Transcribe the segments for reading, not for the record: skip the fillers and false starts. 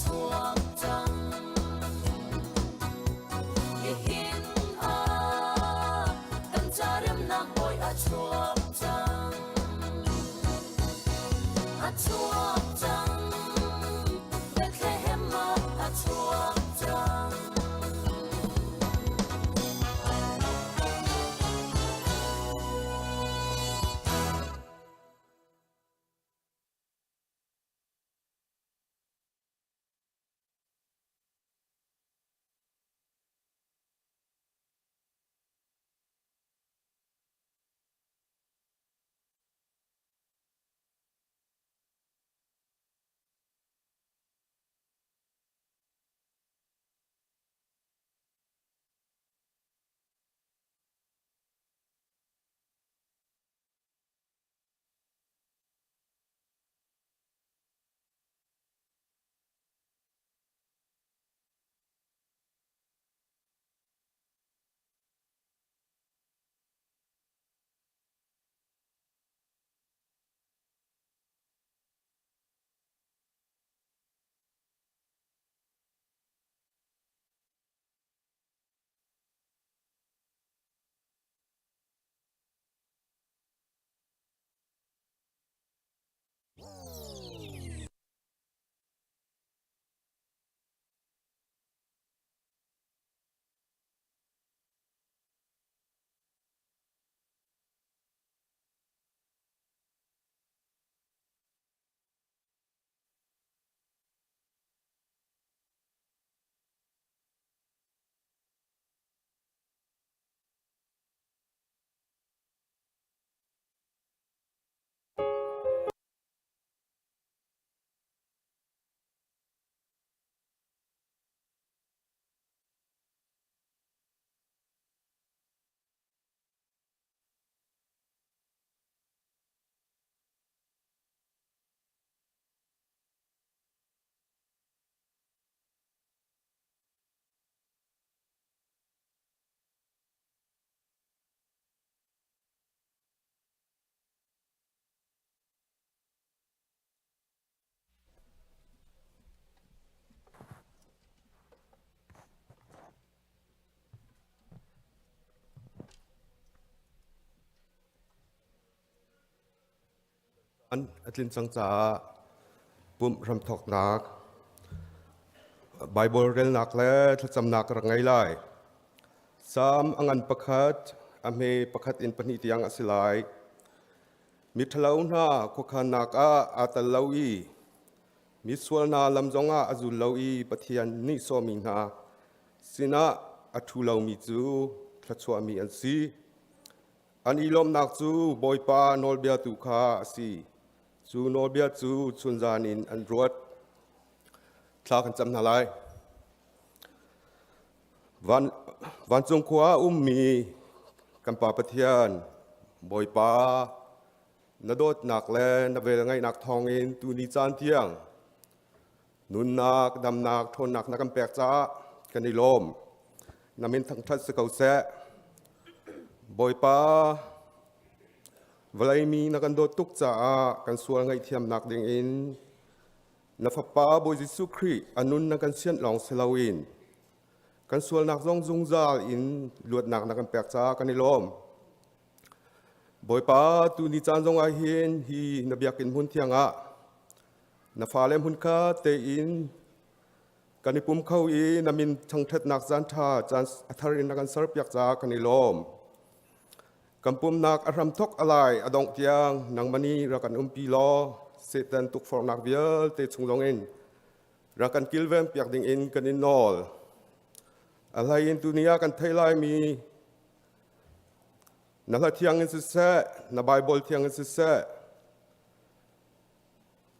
chuak cang. Nihin ah kan ca remnak bawi a chuak cang. A chuak cang. Bethlehem ah a chuak cang. A tlin cang caah pumh hramthawknak Baibal relnak le thlacamnak ka rak ngei lai. Salm a ngan pakhat, a hme pakhat in pahnih tiang a si lai. Miṭhalo hna khuakhannak ah aa tel lo i misual hna lam zongah a zul lo i Pathian nihsawhmi hna sinah a ṭhu lomi cu thluachuahmi an si. An i lawmhnak cu Bawipa nawlbia tu kha a si. Cu nawlbia cu chunzan in an ruat. Thla kan cam hna lai. Van, vancung khua a ummi kan Pa Pathian, Bawipa, na dawtnak le na velngeihnak thawngin tuni caan tiang nunnak, damnak, ṭhawnnak na kan pek caah kan i lawm. Na min thangṭhat si ko seh. Bawipa, vawlei mi na kan dawt tuk caah kan sual ngaihthiamnak dingin na Fapa Bawi Jesuh Khrih a nun na kan sianh lawng si loin kan sualnak zong zungzal in luatnak na kan pek caah kan i lawm. Bawipa, tuni caan zong ah hin hi na biakinn hmun thiang ah na fale hmunkhat tein kan i pum kho i na min thangṭhatnak caan ṭha caan a thar in na kan serpiak caah kan i lawm. Kan pumnak a hramthok a lai a dongh tiang nangmah nih rak kan umpi law Satan tukforhnak vialte chung zongin rak kan kilven piak dingin kan in nawl. A hlei in tuni ah kan theih laimi na hla thiang in siseh, na Baibal thiang in siseh,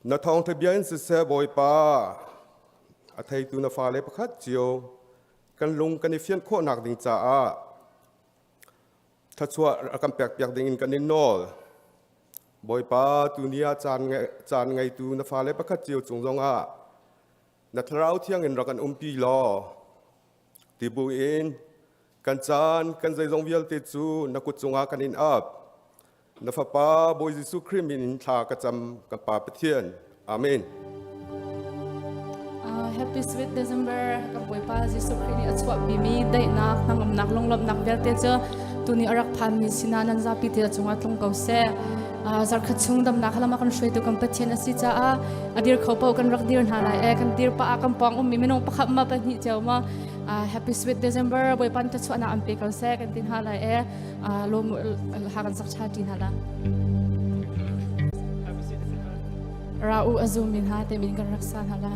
na thawngṭha bia in siseh Bawipa a theitu na fale pakhat cio kan lung kan i fianh khawhnak ding caah thluachuah a kan pekpiak ding in kan in nawl. Bawipa tuni ah caan ngeitu na fale pakhat cio cung zongah na thlarau thiang in rak kan umpi law tibu in kan caan kan zeizong vialte cu na kut cungah kan in ap. Na Fapa Bawi Jesuh Khrih min in thla ka cam kan Pa Pathian. Amen. Happy Sweet December kan Bawipa Jesuh Khrih nih a chuahpimi daihnak, hnangamnak, lunglawmhnak vialte cu tuni a rak phanmi sinah nan zapi te cungah tlung ko seh. Zarkhat chung damnak lam ah kan hruaitu kan Pathian a si caah a dir kho paoh kan rak dir hna lai e kan dir pah ah kan pawng ummi minung pakhat ma pahnih cio ma Happy Sweet December Bawipa nih thluachuahnak an pe ko seh kan ti hna lai e lawm ha kan sak ṭha ṭi hna la. Ra u a zum min ha te min kan rak sa hna la.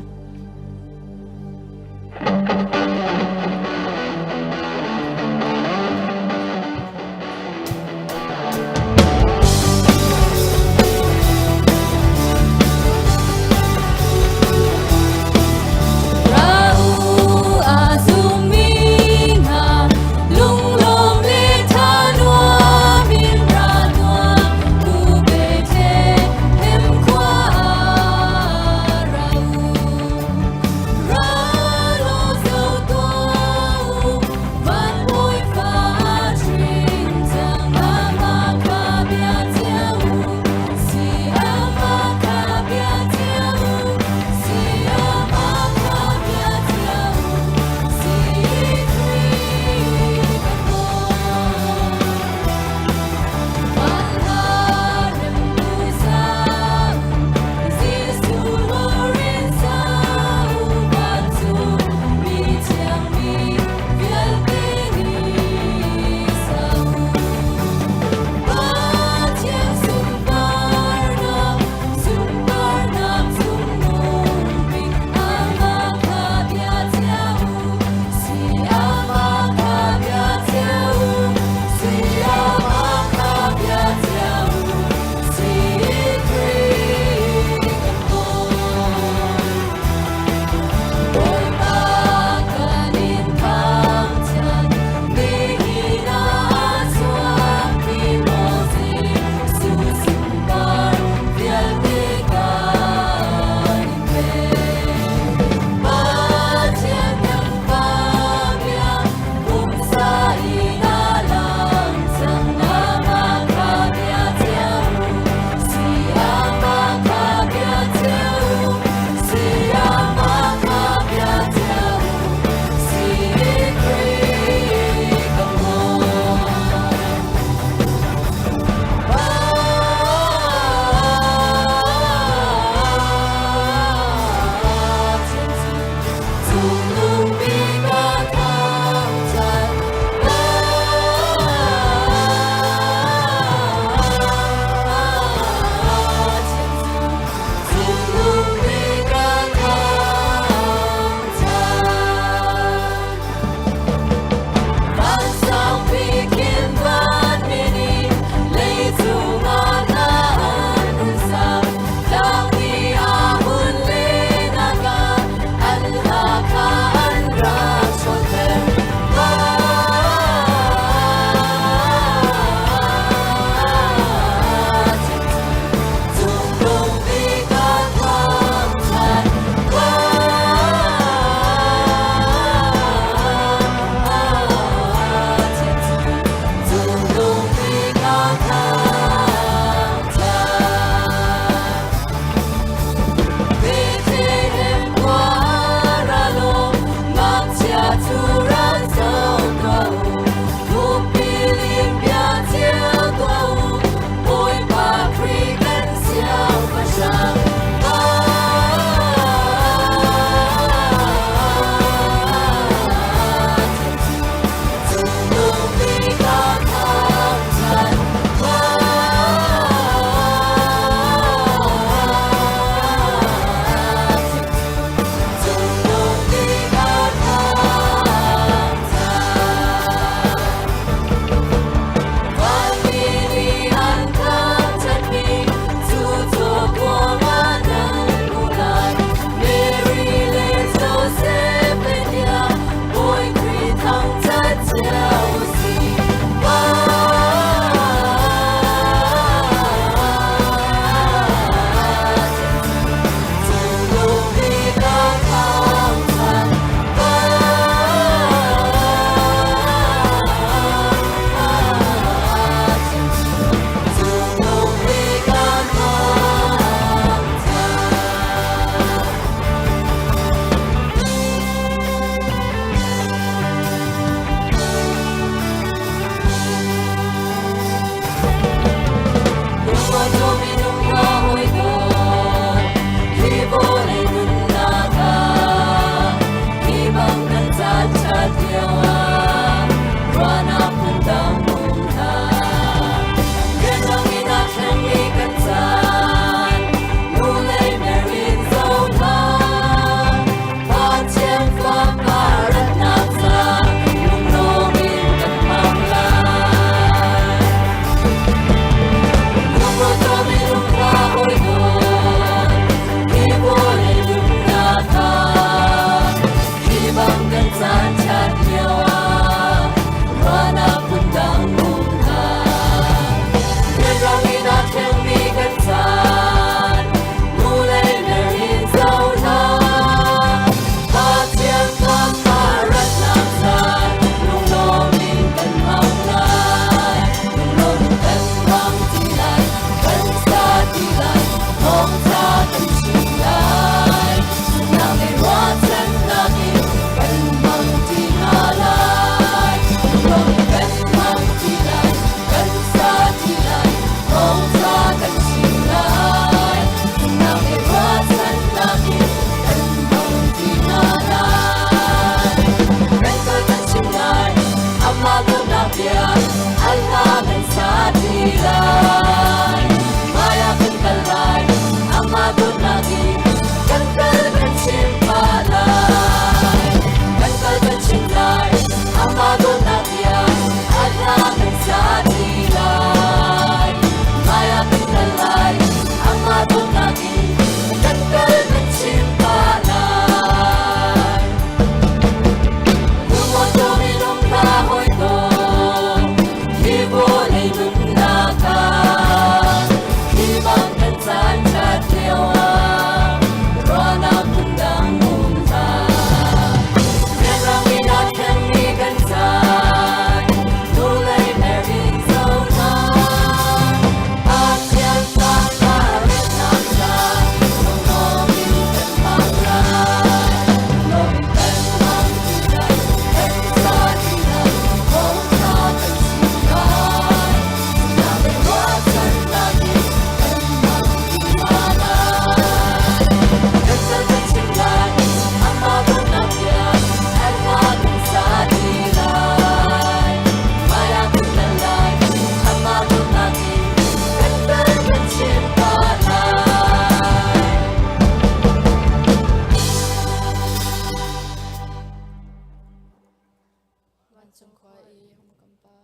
Vancung khua i hung kan Pa.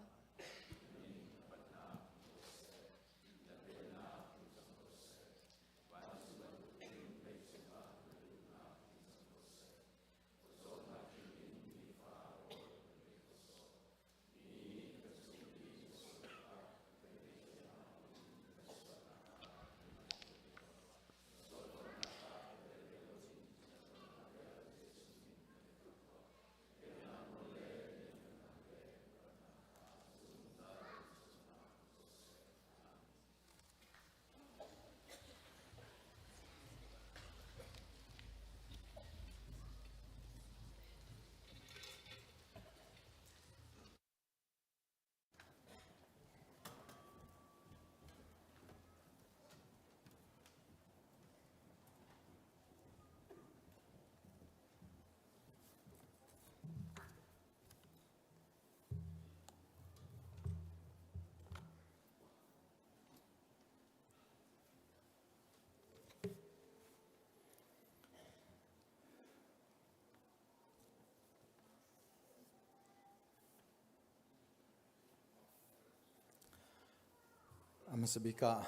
A hmasa bik ah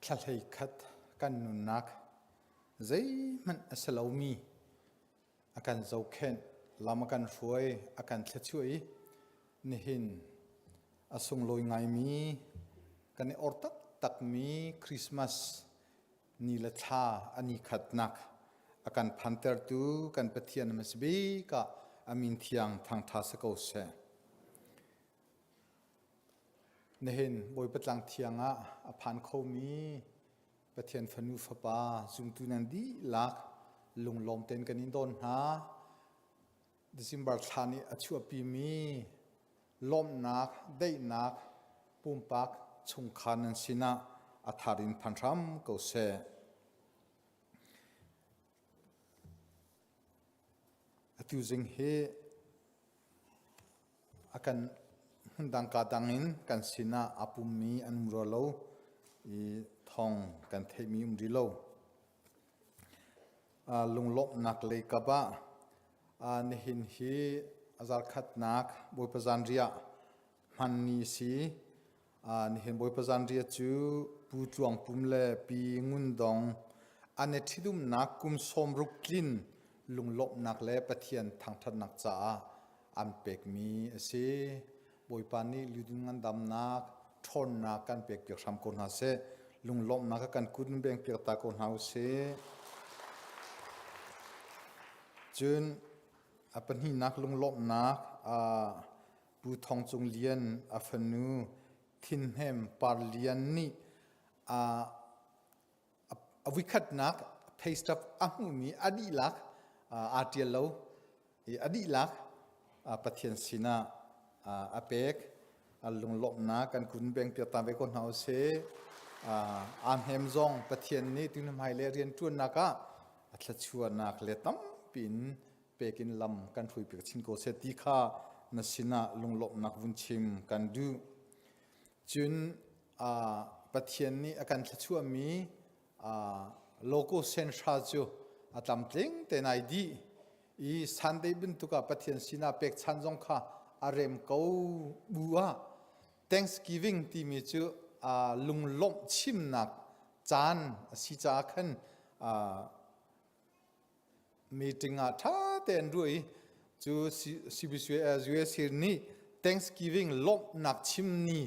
thlahlei khat kan nunnak zeihmanh a si lomi a kan zohkhenh, lam a kan hruai, a kan thluachuah i nihin a sunglawi ngaimi kan i or taktakmi Christmas ni le thla a ni khatnak a kan phantertu kan Pathian a si bik ah a min thiang thangṭha si ko seh. Nihin Bawipa tlang thiang ah a phan khomi Pathian fanu fapa zumtu nan dihlak lunglawm tein kan in dawn hna. December thla nih a chuahpimi lawmhnak, daihnak, pumpak chungkhar nan sinah a thar in phan hram ko seh. Atu zing hi A kan hmundang kaa dang in kan sinah aa pummi an um rua lo i thawng kan theihmi um rih lo. Lunglawmhnak lei kap ah nihin hi a zarkhatnak Bawipa zanriah hman ni a si. Nihin Bawipa zanriah cu Pu Tluang Pum le Pi Ngun Dong an i ṭhitumnak kum 60 tlin lunglawmhnak le Pathian thangṭhatnak caah an pekmi a si. Bawipa nih ludun ngandamnak, ṭhawnnak kan pekpiak hram ko hna seh. Lunglawmhnak a kan kut in bengpiak ta ko hna u sih. Cun a pahnihnak lunglawmhnak Pu Thong Cung Lian a fanu Thinhnem Par Lian nih a vuikhatnak pay stub a hmuhmi a dihlak aa ṭial lo i a dihlak Pathian sinah a pek. Lunglawmhnak kan kun beng piak ta ve ko hna usih. Aa hnem zong Pathian nih tunhmai le rianṭuannak ah a thluachuahnak le tampi in pek in lam kan hrui piak chin ko seh ti kha na sinah lunglawmhnak vun chim kan duh. Cun Pathian nih a kan thluachuahmi logo senhra cu a tlamtling te nai dih i Sunday bantuk ah Pathian sinah pekchan zong kha a rem ko bu ah Thanksgiving timi cu lunglawmh chimnak caan a si caah khan meeting ah ṭha tein ruah i cu CBCUSA nih Thanksgiving lawmhnak chim ni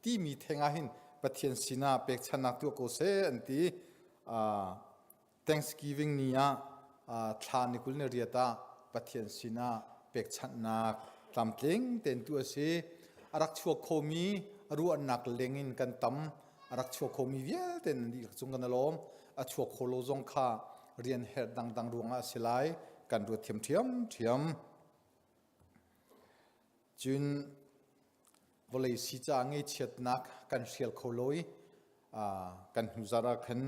timi theng ah hin Pathian sinah pekchannak tuah ko seh an ti. Thanksgiving ni ah thla ni 28 ah Pathian sinah pekchanhnak tlamtling tein tuah a si. A rak chuak khomi ruahnak leng in kan tam. A rak chuak khomi vialte nan dihlak cung kan i lawm. A chuak kho lo zong kha rian herh dangdang ruangah a si lai kan ruat thiam ṭhiamṭhiam. Cun vawlei si caah ngeichiatnak kan hrial kho lo i kan hnu zarh ah khan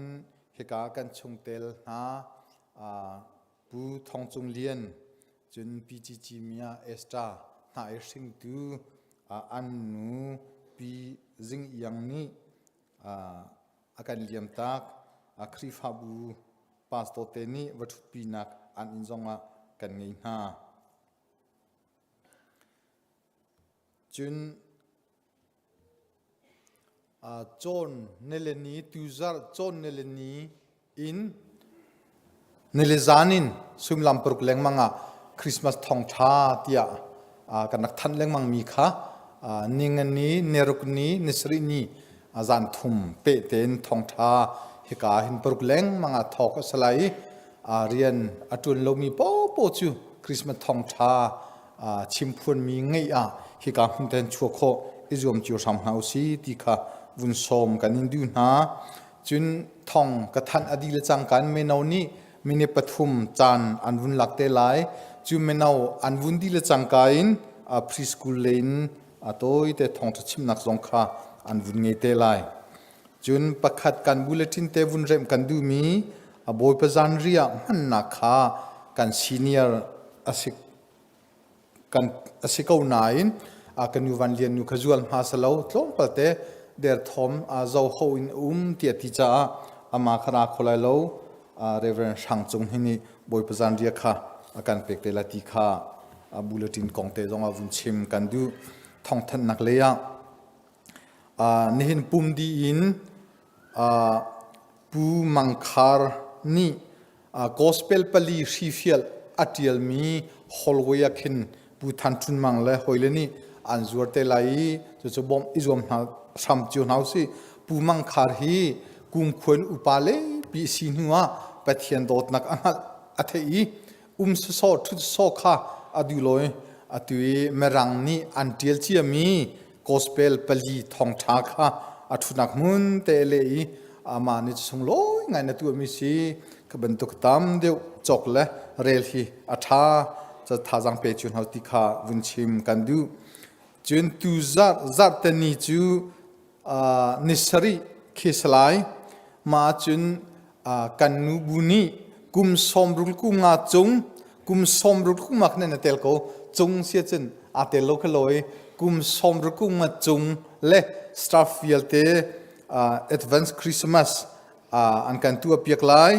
hika kan chungtel hna Pu Thong Cung Lian cun Pi Ci Ci Mia Esther hna i hringtu an nu Pi Zing Iang nih a kan liamtak. Khrihfabu pastor te nih va ṭhutpinak an inn zongah kan ngei hna. Cun cawn nilini tuzarh cawn nilini in nilizan in suimilam paruk lengmang ah Christmas thawngṭha tiah kan rak thanh lengmang mi kha ningani, niruk ni, nisarih ni zan thum peh tein thawngṭha hika hin paruk lengmang ah thawk a si lai i rian a ṭuan lomi paohpaoh cu Christmas thawngṭha chimphuanmi ngeih ah hika hmun ten chuah khawh i zuam cio hram hna usih ti kha vun sawm kan in duh hna. Cun thong ka thanh a dih le cangka in mino nih minute pathum caan an vun lak te lai. Cu mino an vun dih le cangka in preschool lei in tawite thawngṭha chimnak zong kha an vun ngei te lai. Cun pakhat kan bulletin te vun remh kan duhmi Bawipa zanriah hmannak kha kan senior a si kan a si ko nain ka nu Van Lian nu kha zual hma sa lo tlawmpal te derthawm zoho in um tiah ti caah ama kha ra kho lai lo Reverend Hrang Cung hi nih Bawipa zanriah kha a kan pek te la ti kha bulletin kong te zong ah vun chim kan duh thawngthanhnak lei ah Nihin pum dih in Pu Mang Khar nih gospel pali hrifial a ṭialmi hallway ah khin Pu Than Ṭun Mang le hawile nih an zuar te lai i cucu bawmh i zuam hna hram cio hna usih. Pu Mang Khar hi kumkhua in upa pi si hnu ah Pathian dawtnak a hngalh a theih i um sawsawh ṭhut sawsawh kha a duh lo i atu i Mirang nih an ṭial ciami gospel pali thawngṭha kha a ṭhutnak hmun te a leh i amah nih sunglawi ngai na tuahmi si kha bantuk tam deuh cawk le rel hi a ṭha ca thazaang pe cu hna ti kha vun chim kan duh cun tu zarh zarhte ni cu ni sarih khi si lai mah cun kan nu bu nih kum sawmruk kum nga cung kum sawmruk kum nga khan na tel ko cung sia cun aa tel lo kha loi kum sawmruk kum nga cung le staff vialte advance Christmas an kan tuah piak lai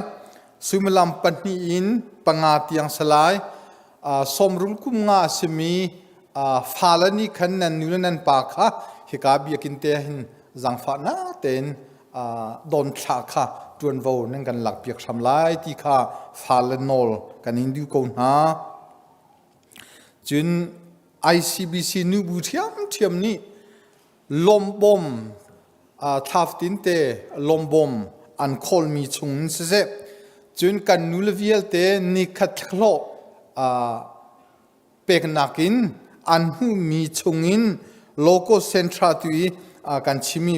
suimilam pahnih in panga tiang salai sawmruk kum nga a simi fale nih khan nan nu le nan pa kha hika biakinn te hin zaangfahnak tein don thlah kha ṭuanvo nan kan lakpiak hram lai ti kha fale nawl kan in duh ko hna. Cun ICBC nubu ṭhiamṭhiam nih lawmbawm thlaftin te lawmbawm an khawlmi chung in siseh cun kan nu le vialte nikhat thlahlawh peknak in an hmuhmi chungin local centre tu i kan chimmi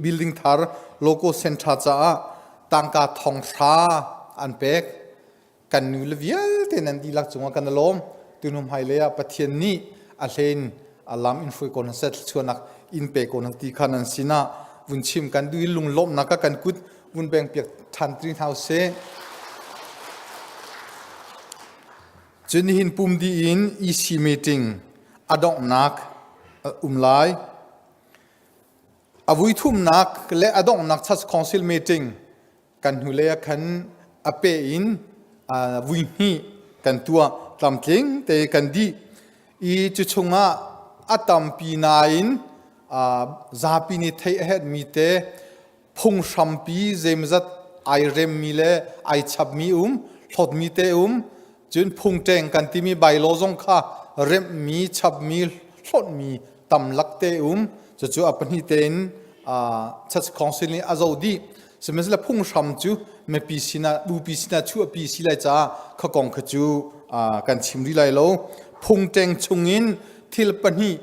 building thar local centre caah tangka thong hra an pek kan nu le vialte nan dihlak cungah kan lawm tunum hmailei ah Pathian nih a hlen a lam in hruai ko hna seh thluachuahnak in pe ko hna ti kha nan sinah vun chim kan duh i lunglawmhnak ka kan kut vun beng piak ṭhan ti hna usih. Cun nihin pum dih in EC meeting a donghnak a um lai. A vui thumnak le a donghnak Church Council meeting kan hnulei ah khan a pe in vui hnih kan tuah tlamtling te kan dih i cu chungah a tampi nain zapi nih theih a herhmi te phunghrampi zeimazat ai remmi le ai chapmi um hlawtmi te um cun phungṭeng kan timi bylaw zong kha remhmi chapmi hlawtmi tamlak te um cucu a pahnih tein church council nih a zoh dih sihmanhsehlaw phunghram cu mipi sinah bupi sinah chuahpi si lai caah kha kong kha cu kan chim rih lai lo phungṭeng chungin thil pahnih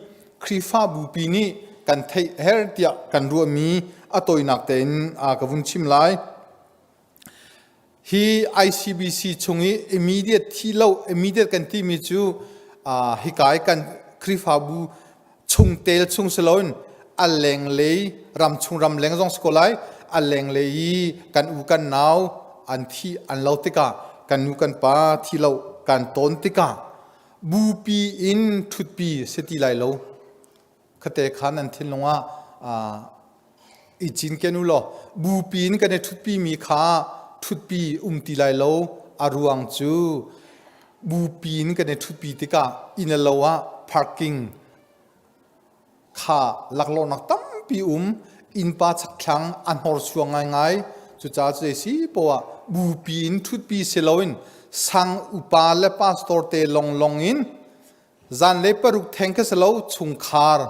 Khrihfabupi nih kan theih her tiah kan ruahmi a tawinak tein ka vun chim lai. Hi ICBC chung i immediate thi lo immediate kan timi cu hika i kan Khrihfabu chungtel chung si loin a lenglei ramchung ramleng zong si ko lai a lenglei i kan u kan nau an thi an lo tikah kan nu kan pa thi lo kan tawn tikah bupi in ṭhutpi si ti lai lo khate khan nan thinlung ah i cinken u law bupi in kan i ṭhutpi mi kha ṭhutpi um ti lai lo a ruang cu bupi in kan i ṭhutpi tikah inn le lo ah parking. Kha laklawhnak tampi um innpa chakthlang a hnorsuang ngaingai. Cucaah cu si poah bupi in ṭhutpi si loin sang upa le pastor te longlong in zanlei paruk theng kha si lo chungkhar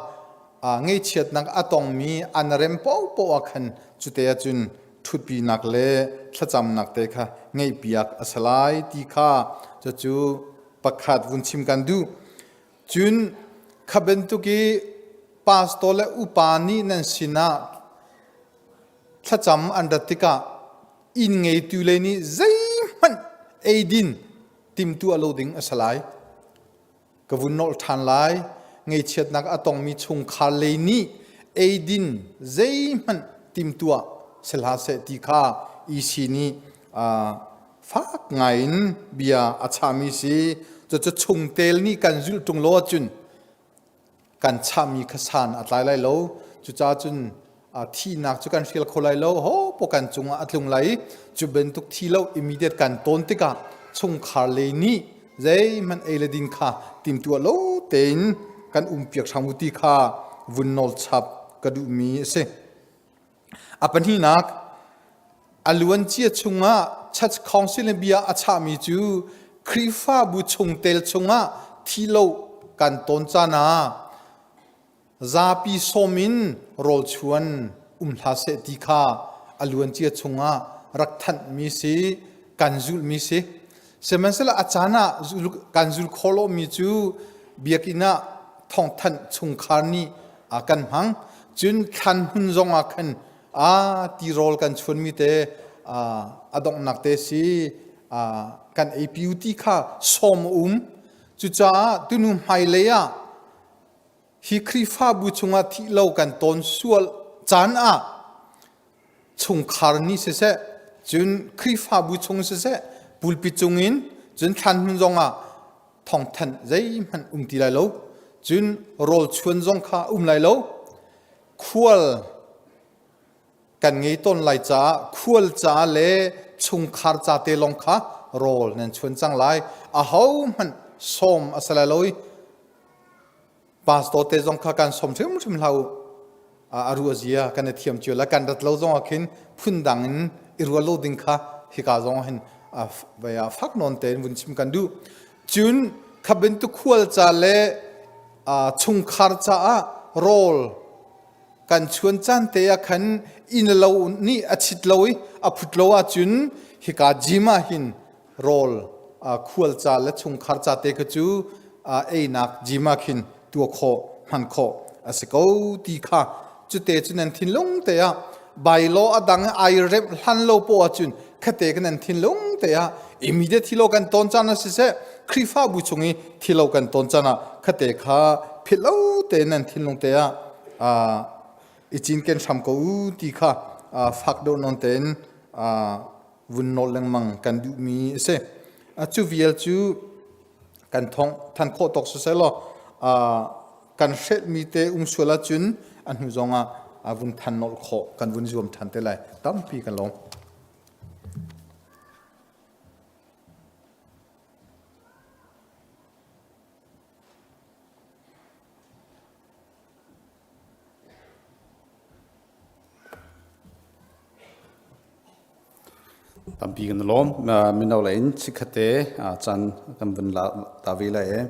ngaihchiatnak a tongmi an rem paohpaoh ah khan cute ahcun ṭhutpinak le thlacamnak te kha ngeihpiak a si lai ti kha cucu pakhat vun chim kan duh. Cun kha bantuk i pastor le upa nih nan sinah thlacam an rat tikah inn ngeitu lei nih zeihmanh eidin timtuah lo ding a si lai. Ka vun nolh ṭhan lai. Ngaihchiatnak a tongmi chungkhar lei nih eidin zeihmanh timtuah si hlah seh ti kha EC nih fak ngaiin bia a chahmi si. Cucu chungtel nih kan zulh ṭung lo ahcun kan chahmi kha san a tlai lai lo. Cucaah cun thihnak cu kan hrial kho lai lo. Ho paoh kan cungah a tlung lai i cu bantuk thi lo immediate kan tawn tikah chungkhar lei nih zeihmanh ei le din kha timtuah lo tein kan umpiak hram u ti kha vun nawl chap ka duhmi a si. A pahnihnak, a luancia chungah Church Council nih bia a chahmi cu Khrihfabu chungtel chungah thi lo kan tawn caan ah zapi sawm in rawlchuan um hlah seh ti kha a luancia chungah rak thanhmi si, kan zulhmi si. Sihmanhsehlaw a caan ah kan zul khawh lomi cu biakinn ah thawngthanh chungkhar nih kan hmang. Cun thlan hmun zong ah khan a tirawl kan chuanmi te a donghnak te si kan eipi u ti kha sawm a um. Cucaah tunu hmailei ah hi Khrihfabu chungah thih lo kan tawn sual caan ah chungkhar nih siseh cun Khrihfabu chung siseh pulpit cungin cun thlan hmun zongah thawngthanh zeihmanh um ti lai lo cun rawl chuan zong kha um lai lo khual kan ngei tawn lai caah khual ca le chungkhar ca te lawng kha rawl nan chuan cang lai aho hmanh sawm a si lai lo i pastor te zong kha kan sawm hrimhrim hlah u a ruah zia kan i thiam cio la kan rat lo zong ah khin phundang in i ruah lo ding kha hika zong ah hin fak nawn tein vun chim kan duh cun kha bantuk khual ca le chungkhar caah rawl kan chuan caan te ah khan inn lo nih a chit lo i a phut lo ahcun hika gym ah hin rawl khual ca le chungkhar ca te kha cu einak gym ah khin tuah khawh hman khawh a si ko ti kha cute cu nan thinlung te ah bylaw a dang ai remh hlan lo po ahcun khate kan nan thinlung te ah immediate thilo kan ton caan ah siseh Khrihfabu chung i thilo kan ton caan ah khate kha philh lo te nan thinlung te ah i cinken hram ko u ti kha fak deuh nawn tein vun nawl lengmang kan duhmi a si. Cu vial cu kan thong than khawh tawk siseh law kan hrelhmi te um sual ahcun a hnu zong ah vun than nolh khawh kan vun zuam than te lai. Tampi kan lawm. Tampi kan i lawm. Mino lei in chikkhatte caan kan vun lak ta ve lai i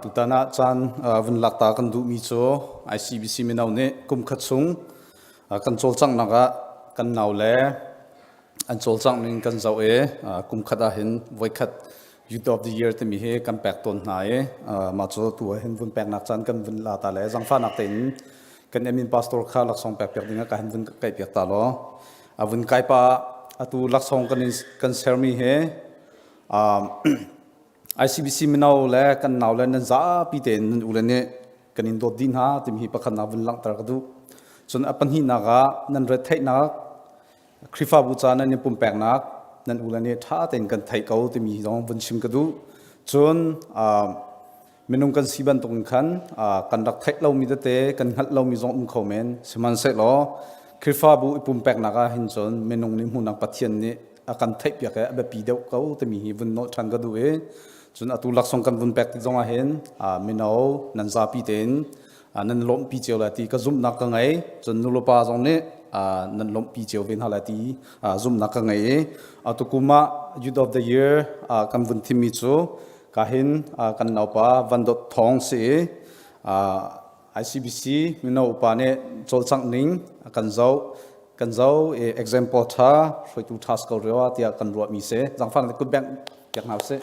tutan ah caan vun lak ta kan duhmi cu ICBC mino nih kum khat chung kan cawlcanghnak ah kan nau le an cawlcangh ning kan zoh i kum khat ah hin voikhat Youth of the Year timi hi kan pek tawn hna i mah cu tu ah hin vun peknak caan kan vun la ta le zangfahnak tein kan emin pastor kha laksawng pek piak ding ah ka han vun kai piak ta law a vun kai pa atu laksawng kan kan sermi hi ICBC mino le kan nau le nan zapi tein nan u le nih kan in dawt dih hna timi hi pakhatnak vun langhter ka duh cun a pahnihnak ah nan retheihnak Khrihfabu ca nan i pumpeknak nan u le nih ṭha tein kan theih ko timi zong vun chim ka duh. Cun minung kan si bantukin khan kan rak theih lomi tete kan hngalh lomi zong um kho men. Sihmanhsehlaw Khrihfabu i pumpeknak ah hin cun minung nih hmuhnak Pathian nih a kan theihpiak i a biapi deuh ko timi hi vun nolh ṭhan ka duh i cun atu laksawng kan vun pek tik zongah hin mino nan zapi tein. Nan lawmhpi cio lai ti ka zumhnak ka ngei. Cun nulepa zong nih nan lawmhpi cio ve hna lai ti zumhnak ka ngei i atukum ah Youth of the Year kan vun thimmi cu kahin kan naupa Van Dawt Thawng si i ICBC mino upa nih cawlcangh ning kan zoh kan zoh i example tha hruaitu tha si ko rua tiah kan ruahmi si. Zangfang kut bengh piak hna usih.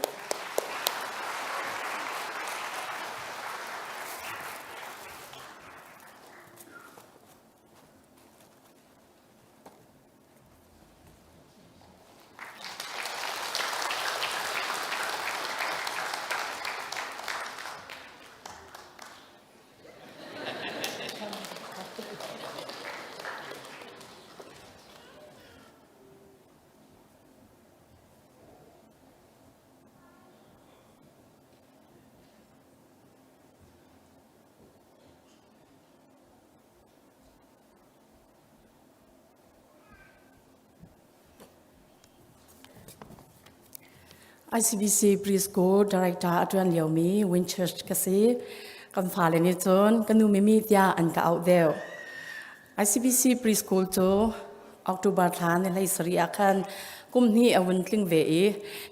ICBC Preschool Director a ṭuan liomi Winchurch ka si. Kan fale nih cun ka nu Mimi tiah an ka auh deuh. ICBC Preschool cu October thla ni hlei sarih ah khan kum hnih a vun tling ve i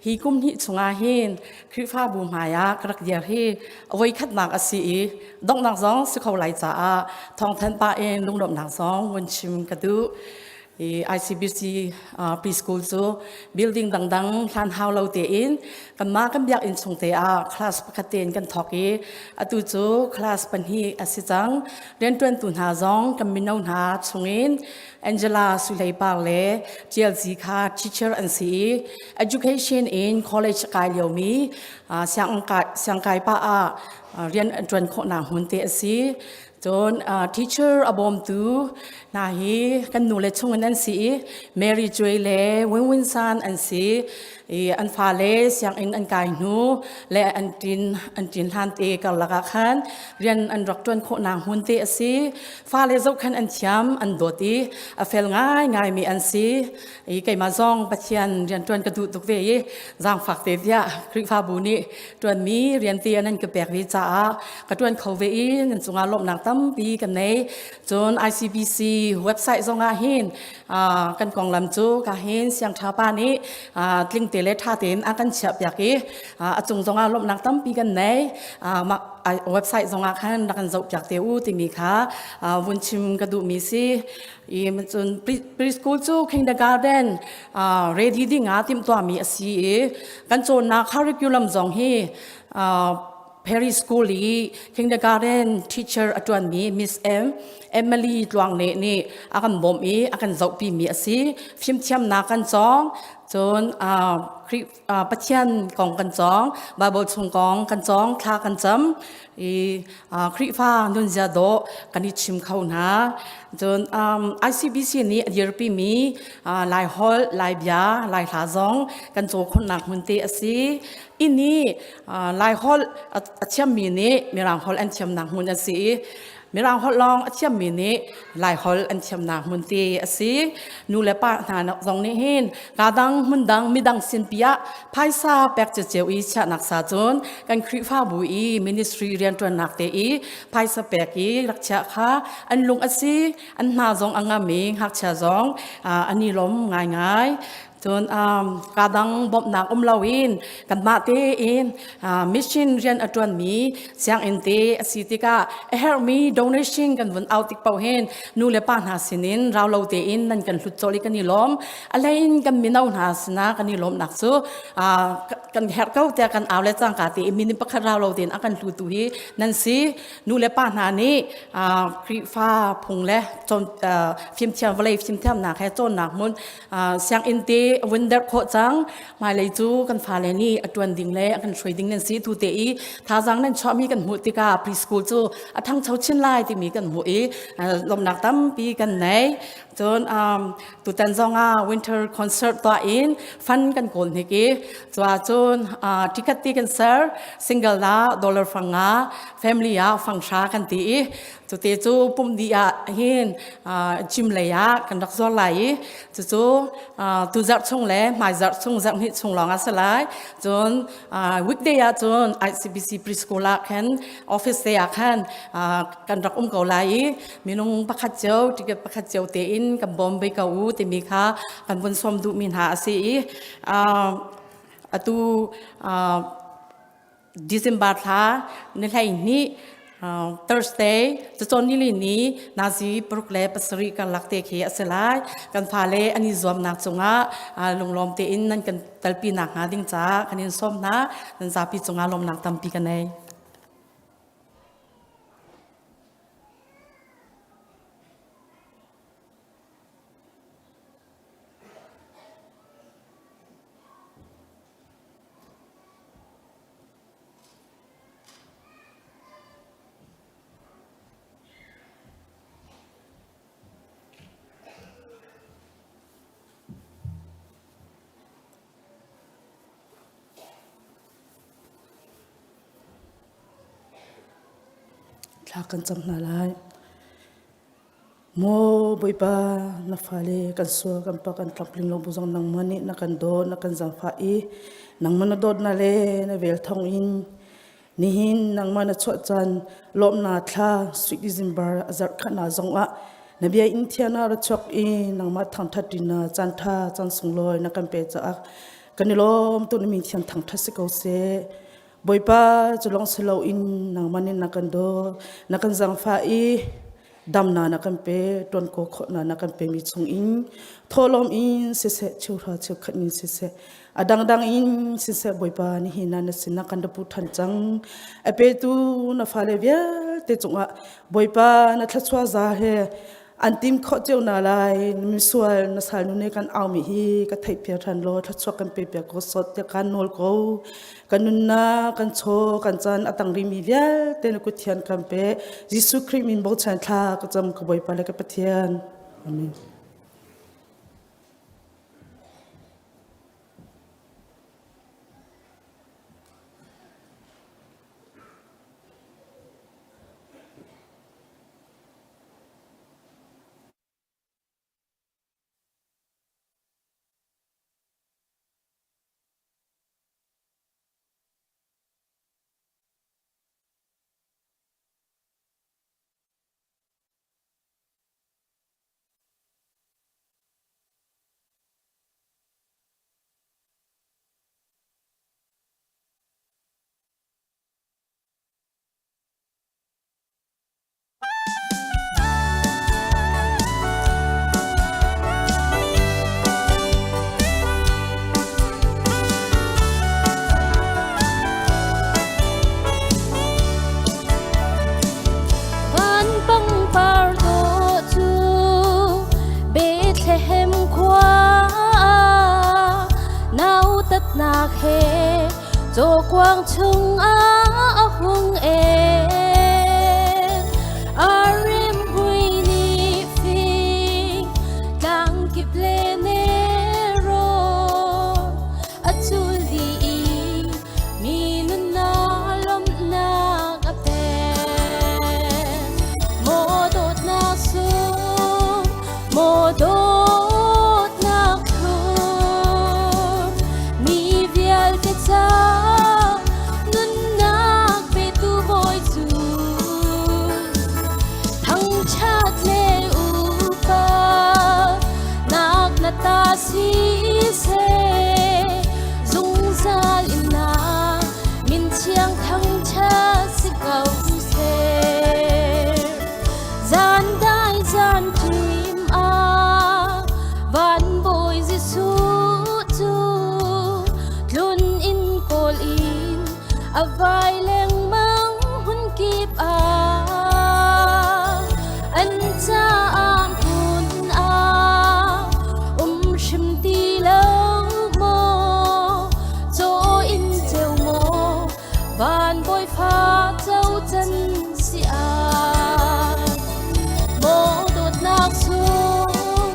hi kum hnih chungah hin Khrihfabu hmai ah ka rak dir hi a voikhatnak a si i donghnak zong si kho lai caah thawngthanh pah in lunglawmhnak zong vun chim ka duh. I ICBC preschool cu building dangdang hlan hau lo tein kanmah kan biakinn chung te ah class pakhat tein kan thawk i atu cu class pahnih a si cang. Rianṭuantu hna zong kan mino hna chungin Angela Sulei Par le Tial Zi kha teacher an si i education in college kai liomi siangkai pa ah rian an ṭuan khawhnak hmun te a si. Cun teacher a bawmtu hna hi kan nu le chungin an si i Mary Cuai le Win Win San an si. I an fale sianginn an kai hnu le an ṭin an ṭin hlan te karlak ah khan rian an rak ṭuan khawhnak hmun te a si. Fale zohkhenh an thiam, an dawt i a fel ngaingaimi an si. I keimah zong Pathian rian ṭuan ka duh tuk ve i zaangfak te tiah Khrihfabu nih ṭuanmi rian te nan ka pek ve caah ka ṭuan kho ve i nan cungah lawmhnak tampi ka nei. Cun ICBC website zongah hin kan konglam cu ka hin siangṭha pa nih tlingte le ṭha tein a kan chiahpiak i a cung zongah lawmhnak tampi kan nei. Website zongah khan rak kan zohpiak te u timi kha vun chim ka duhmi si. I cun preschool cu kindergarten ready ding ah timhtuahmi a si i kan cawnnak curriculum zong hi Perry School i kindergarten teacher a ṭuanmi Miss M Emily Tluang Ne nih a kan bawmh i a kan zohpimi a si. Fimthiamnak kan cawng, cun Pathian kong kan cawng, Bible chung kong kan cawng, thla kan cam i Khrihfa nunzia dawh kan i chim kho hna. Cun ICBC nih a dirpimi Lai holh, Lai bia, Lai hla zong kan caw khawhnak hmun te a si. I nih Lai holh a thiammi nih Mirang holh an thiamnak hmun a si i Mirang holh lawng a thiammi nih Lai holh an thiamnak hmun te a si. Nu le pa hna zong nih hin ka dang hmun dang midang sin pi ah phaisa pek ceceu i chiahnak sa cun kan Khrihfabu i ministry rianṭuannak te i phaisa pek i rak chiah kha an lung a si an hna zong a ngam i ngakchia zong an i lawm ngaingai. Cun ka dang bawmhnak um loin kanmah tein mission rian a ṭuanmi sianginn te a si tikah a herhmi donation kan vun au tik paoh hin nu le pa hna sinin rau lo tein nan kan hlut cawlh i kan i lawm. A hlein kan mino hna sinah kan i lawmhnak cu kan herh ko tiah kan au le cangka tein minute pakhat rau lo tein a kan hlutu hi nan si. Nu le pa hna nih Khrihfa phung le fimthiam vawlei fimthiamnak he cawnnak hmun sianginn te vun derh khawh cang hmailei cu kan fale nih a ṭuan ding le a kan hruai ding nan si tu te i thazaang nan chuahmi kan hmuh tikah preschool cu a ṭhangcho chin lai timi kan hmuh i lawmhnak tampi kan nei. Cun tutan zong ah winter concert tuah in fund kan kawl hnik i cua cun ticket ti kan ser single ah dollar fang nga family ah fang hra kan ti i cute cu pum dih ah hin gym lei ah kan rak zuar lai i cucu tu zarh chung le hmai zarh chung zarh hnih chung lawng ah si lai. Cun weekday ah cun ICBC preschool ah khan office te ah khan kan rak um ko lai i minung pakhat cio ticket pakhat cio tein kan bawm ve ko u timi kha kan vun sawm duhmi hna a si i atu December thla ni 12 Thursday cacawn nili ni nazi 6 le 7 karlak te khi a si lai. Kan fale an i zuamnak cungah lunglawm tein nan kan talpi nak hnga ding caah kan in sawm hna. Nan zapi cungah lawmnak tampi ka nei. Thla kan cam hna lai. Maw Bawipa, na fale kan sual kan pa kan tlamtling lo bu zong nangmah nih na kan dawt, na kan zaangfah i nangmah na dawtnak le na vel thawng in nihin nangmah na chuah caan lawmhnak thla sweet December a zarh khatnak zong ah na bia in thian ah ra chuak i nangmah thangṭhat ṭin caan ṭha caan sunglawi na kan pe caah kan i lawm tu na min thiang thangṭhat si ko seh. Bawipa cu lawng si loin nangmah nih na kan dawt, na kan zaangfah i damnak na kan pe, ṭuan ko khawhnak na kan pemi chungin thawhlawm in siseh, cheuhra cheukhat in siseh, a dangdang in siseh Bawipa nihin ah na sinah kan ra pu ṭhan cang. A petu na fale vialte cungah Bawipa na thluachuah za he an tim khawh cio na lai. Misual na salnu nih kan aumi hi ka theih piak ṭhan law thluachuah kan pe piak ko sawt tiah kan nawl ko. Kan nunnak, kan chaw, kan caan a tang rihmi vialte na kut thian kan pe. Jesuh Khrih min bochan thla ka cam ka Bawipa le ka Pathian. Amen. Van pangpar dawh cu Bethlehem khua nautatnak he Cawkuang chungah a hung en. A rimhmui nih fing tlangkip le nelrawn a cul dih i mi nunnak lawmhnak a pek. Maw dawtnak sung, maw dawtnak thlum, mi vialte ca nunnak petu Bawi cu thangṭhat le upat nak na ta siseh, zungzal in na min thiang thangṭhat si ko seh. Zan dai zan ṭim ah van Bawi Jesuh cu tlun in kawl in a vai lengmang hmun kip ah an caah hmun ah um hrim ti lo maw caw in ceu maw van bawi fa co can si ah maw dawtnak sung.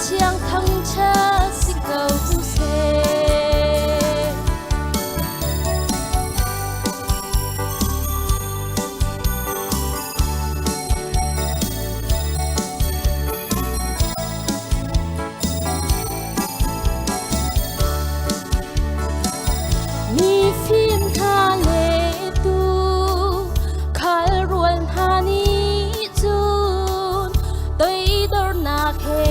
thiang thangṭhat si ko seh. Mifim hna le tuu khal rual hna nih cun toidornak he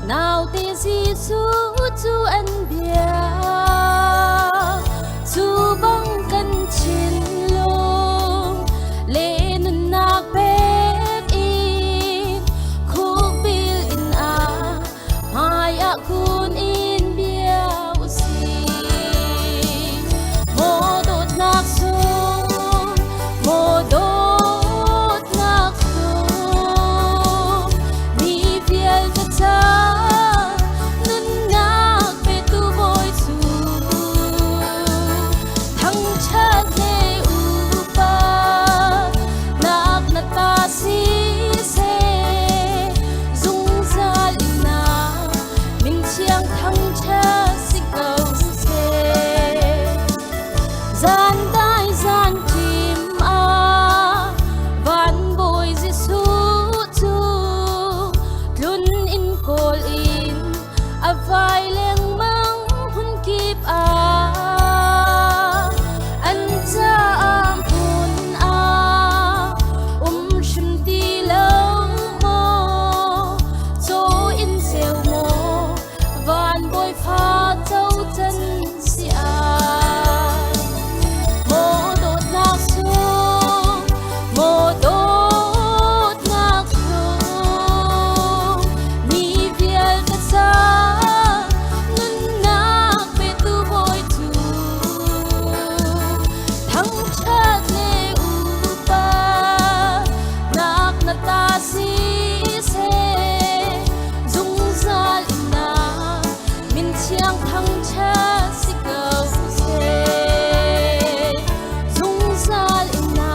naute Jesuh cu an biak. Cu bang kan thinlung le nunnak pek in khukbil in a hmaiah kun in bia u sih. Maw dawtnak sung, maw dawtnak sung, mi vialte ca nunnak petu Bawi cu thangṭhat le upat nak na ta siseh zungzal in na min thiang thangṭhat si ko seh. Zan dai zan ṭim ah van Bawi Jesuh cu tlun in kawl in a vai lengmang hmun kip ah an caah hmun ah um hrim ti lo maw caw in ceu maw van bawi fa co can si ai maw dawtnak sung maw dawtnak sung mi vialte ca nunnak petu Bawi cu thangṭhat le upat nak na ta si seh zungzal in na min thiang thangṭhat si ko seh zungzal in na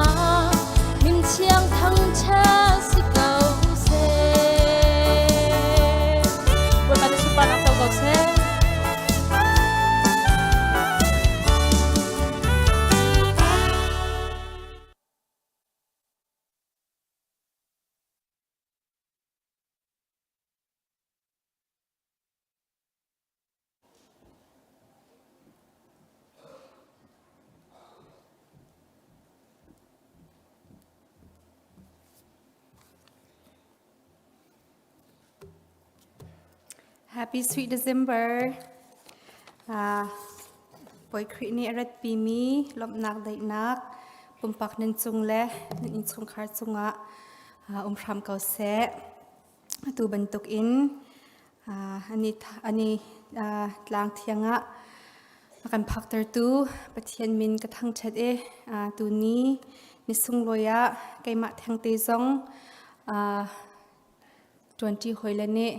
min thiang thangṭhat si ko seh. Bawipa nih sunparnak co ko seh. Happy Sweet December. Bawi Khrih nih a ratpimi lawmhnak daihnak pumpak nan cung le nan innchungkhar cungah um hram ko seh. Atu bantuk in ani tlang thiang ah a kan phaktertu Pathian min ka thangṭhat i tuni ni sunglawi ah keimah thengte zong ṭuanṭi hawile nih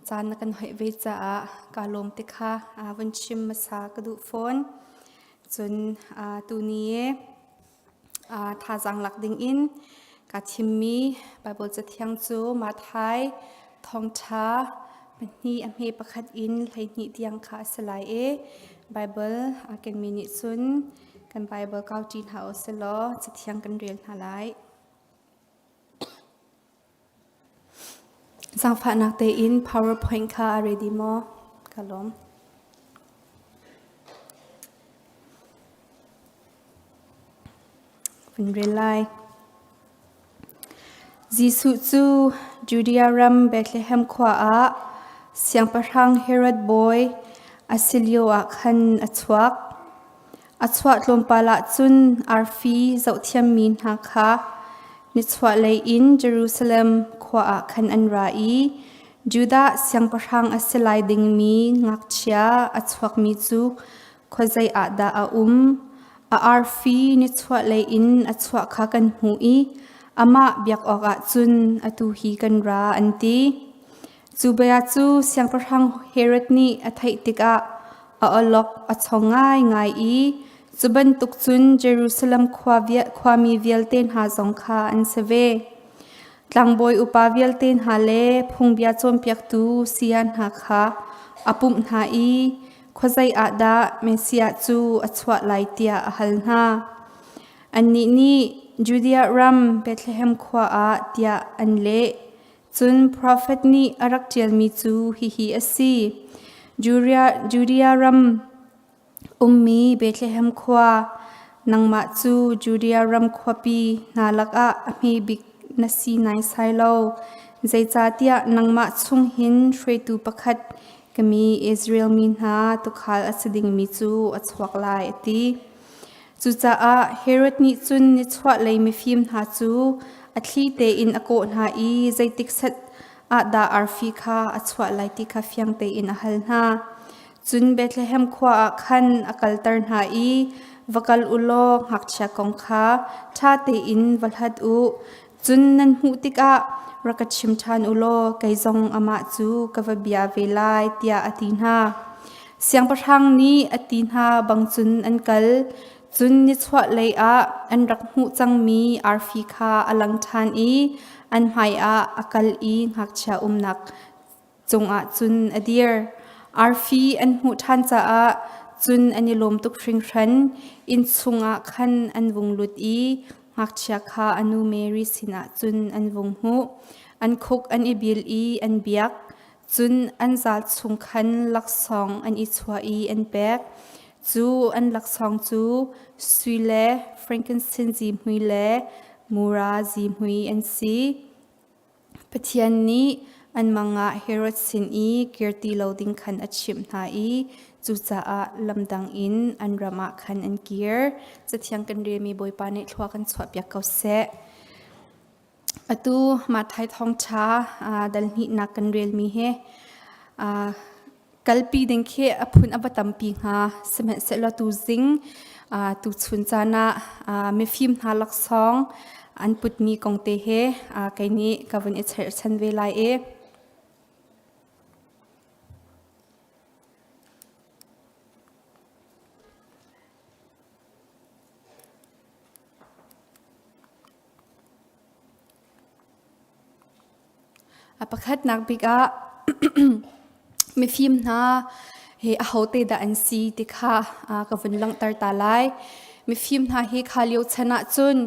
caan na kan hoih ve caah kaa lawm ti kha vun chim hmasa ka duh fawn. Cun tuni Thazaang lak dingin kaa thimmi Baibal Cathiang cu Matthai thawngṭha pahnih a hme pakhat in 12 tiang kha a si lai i Baibal aa kenmi nih cun kan Baibal kauṭi hna u sih law Cathiang kan rel hna lai. Zaangfahnak tein PowerPoint kha a ready maw? Ka lawm. Kan rel lai. Jesuh cu Judea ram Bethlehem khua ah siangpahrang Herod bawi a si lioah khan a chuak. A chuah tlawmpal ah cun arfi zohthiammi hna kha nichuahlei in Jerusalem khua ah khan an ra i Judah siangpahrang a si lai dingmi ngakchia a chuakmi cu khuazei ah dah a um? A arfi nichuahlei in a chuah kha kan hmuh i amah biak awkah cun atu hi kan ra, an ti. Cu bia cu Siangpahrang Herod nih a theih tikah a awlok a chong ngaingai i cu bantuk cun Jerusalem khuami vialte hna zong kha an si ve. Tlangbawi upa vialte hna le phungbia cawnpiaktu saya hna kha a pumh hna i khuazei ah dah Messiah cu a chuah lai tiah a hal hna. Annih nih Judea ram Bethlehem khua ah tiah an leh. Cun profet nih a rak ṭialmi cu hihi a si: Judea ram ummi Bethlehem khua, nangmah cu Judea ram khuapi hna lakah a hme bik na si naisai lo, zeicahtiah nangmah chung hin hruaitu pakhat ka mi Israel mi hna tuukhal a si dingmi cu a chuak lai, a ti. Cucaah Herod nih cun nichuahlei mifim hna cu a thli tein a kawh hna i zeitik set ah dah arfi kha a chuah lai ti kha fiang tein a hal hna. Cun Bethlehem khua ah khan a kalter hna i va kal u law ngakchia kong kha ṭha tein va hlat u. Cun nan hmuh tikah rak ka chim ṭhan u law kei zong amah cu ka va bia ve lai, tiah a ti hna. Siangpahrang nih a ti hna bang cun an kal. Cun nichuahlei ah an rak hmuh cangmi arfi kha a lang ṭhan i an hmaiah a kal i ngakchia umnak cungah cun a dir. Arfi an hmuh ṭhan caah cun an i lawm tuk hringhran. Inn chungah khan an vung lut i ngakchia kha a nu Mary sinah cun an vung hmuh. An khuk an i bil i an biak. Cun an zal chung khan laksawng an i chuah i an pek. Cu an laksawng cu sui le frankincense zihmui le mura zihmui an si. Pathian nih an mang ah Herod sin i kir ti lo ding khan a chimh hna i cucaah lamdang in an ram ah khan an kir. Cathiang kan relmi Bawipa nih thlua kan chuahpiak ko seh. Atu Matthai thawngṭha dal hnihnak kan relmi hi kalpi ding khi a phun a va tampi hnga. Sihmanhsehlaw tuzing tuchun caan ah mifim hna laksawng an putmi kong te he kei nih ka vun i cherhchan ve lai i. A pakhatnak bik ah mifim hna hi ahote dah an si ti kha ka vun langhter ta lai. Mifim hna hi kha lio chan ahcun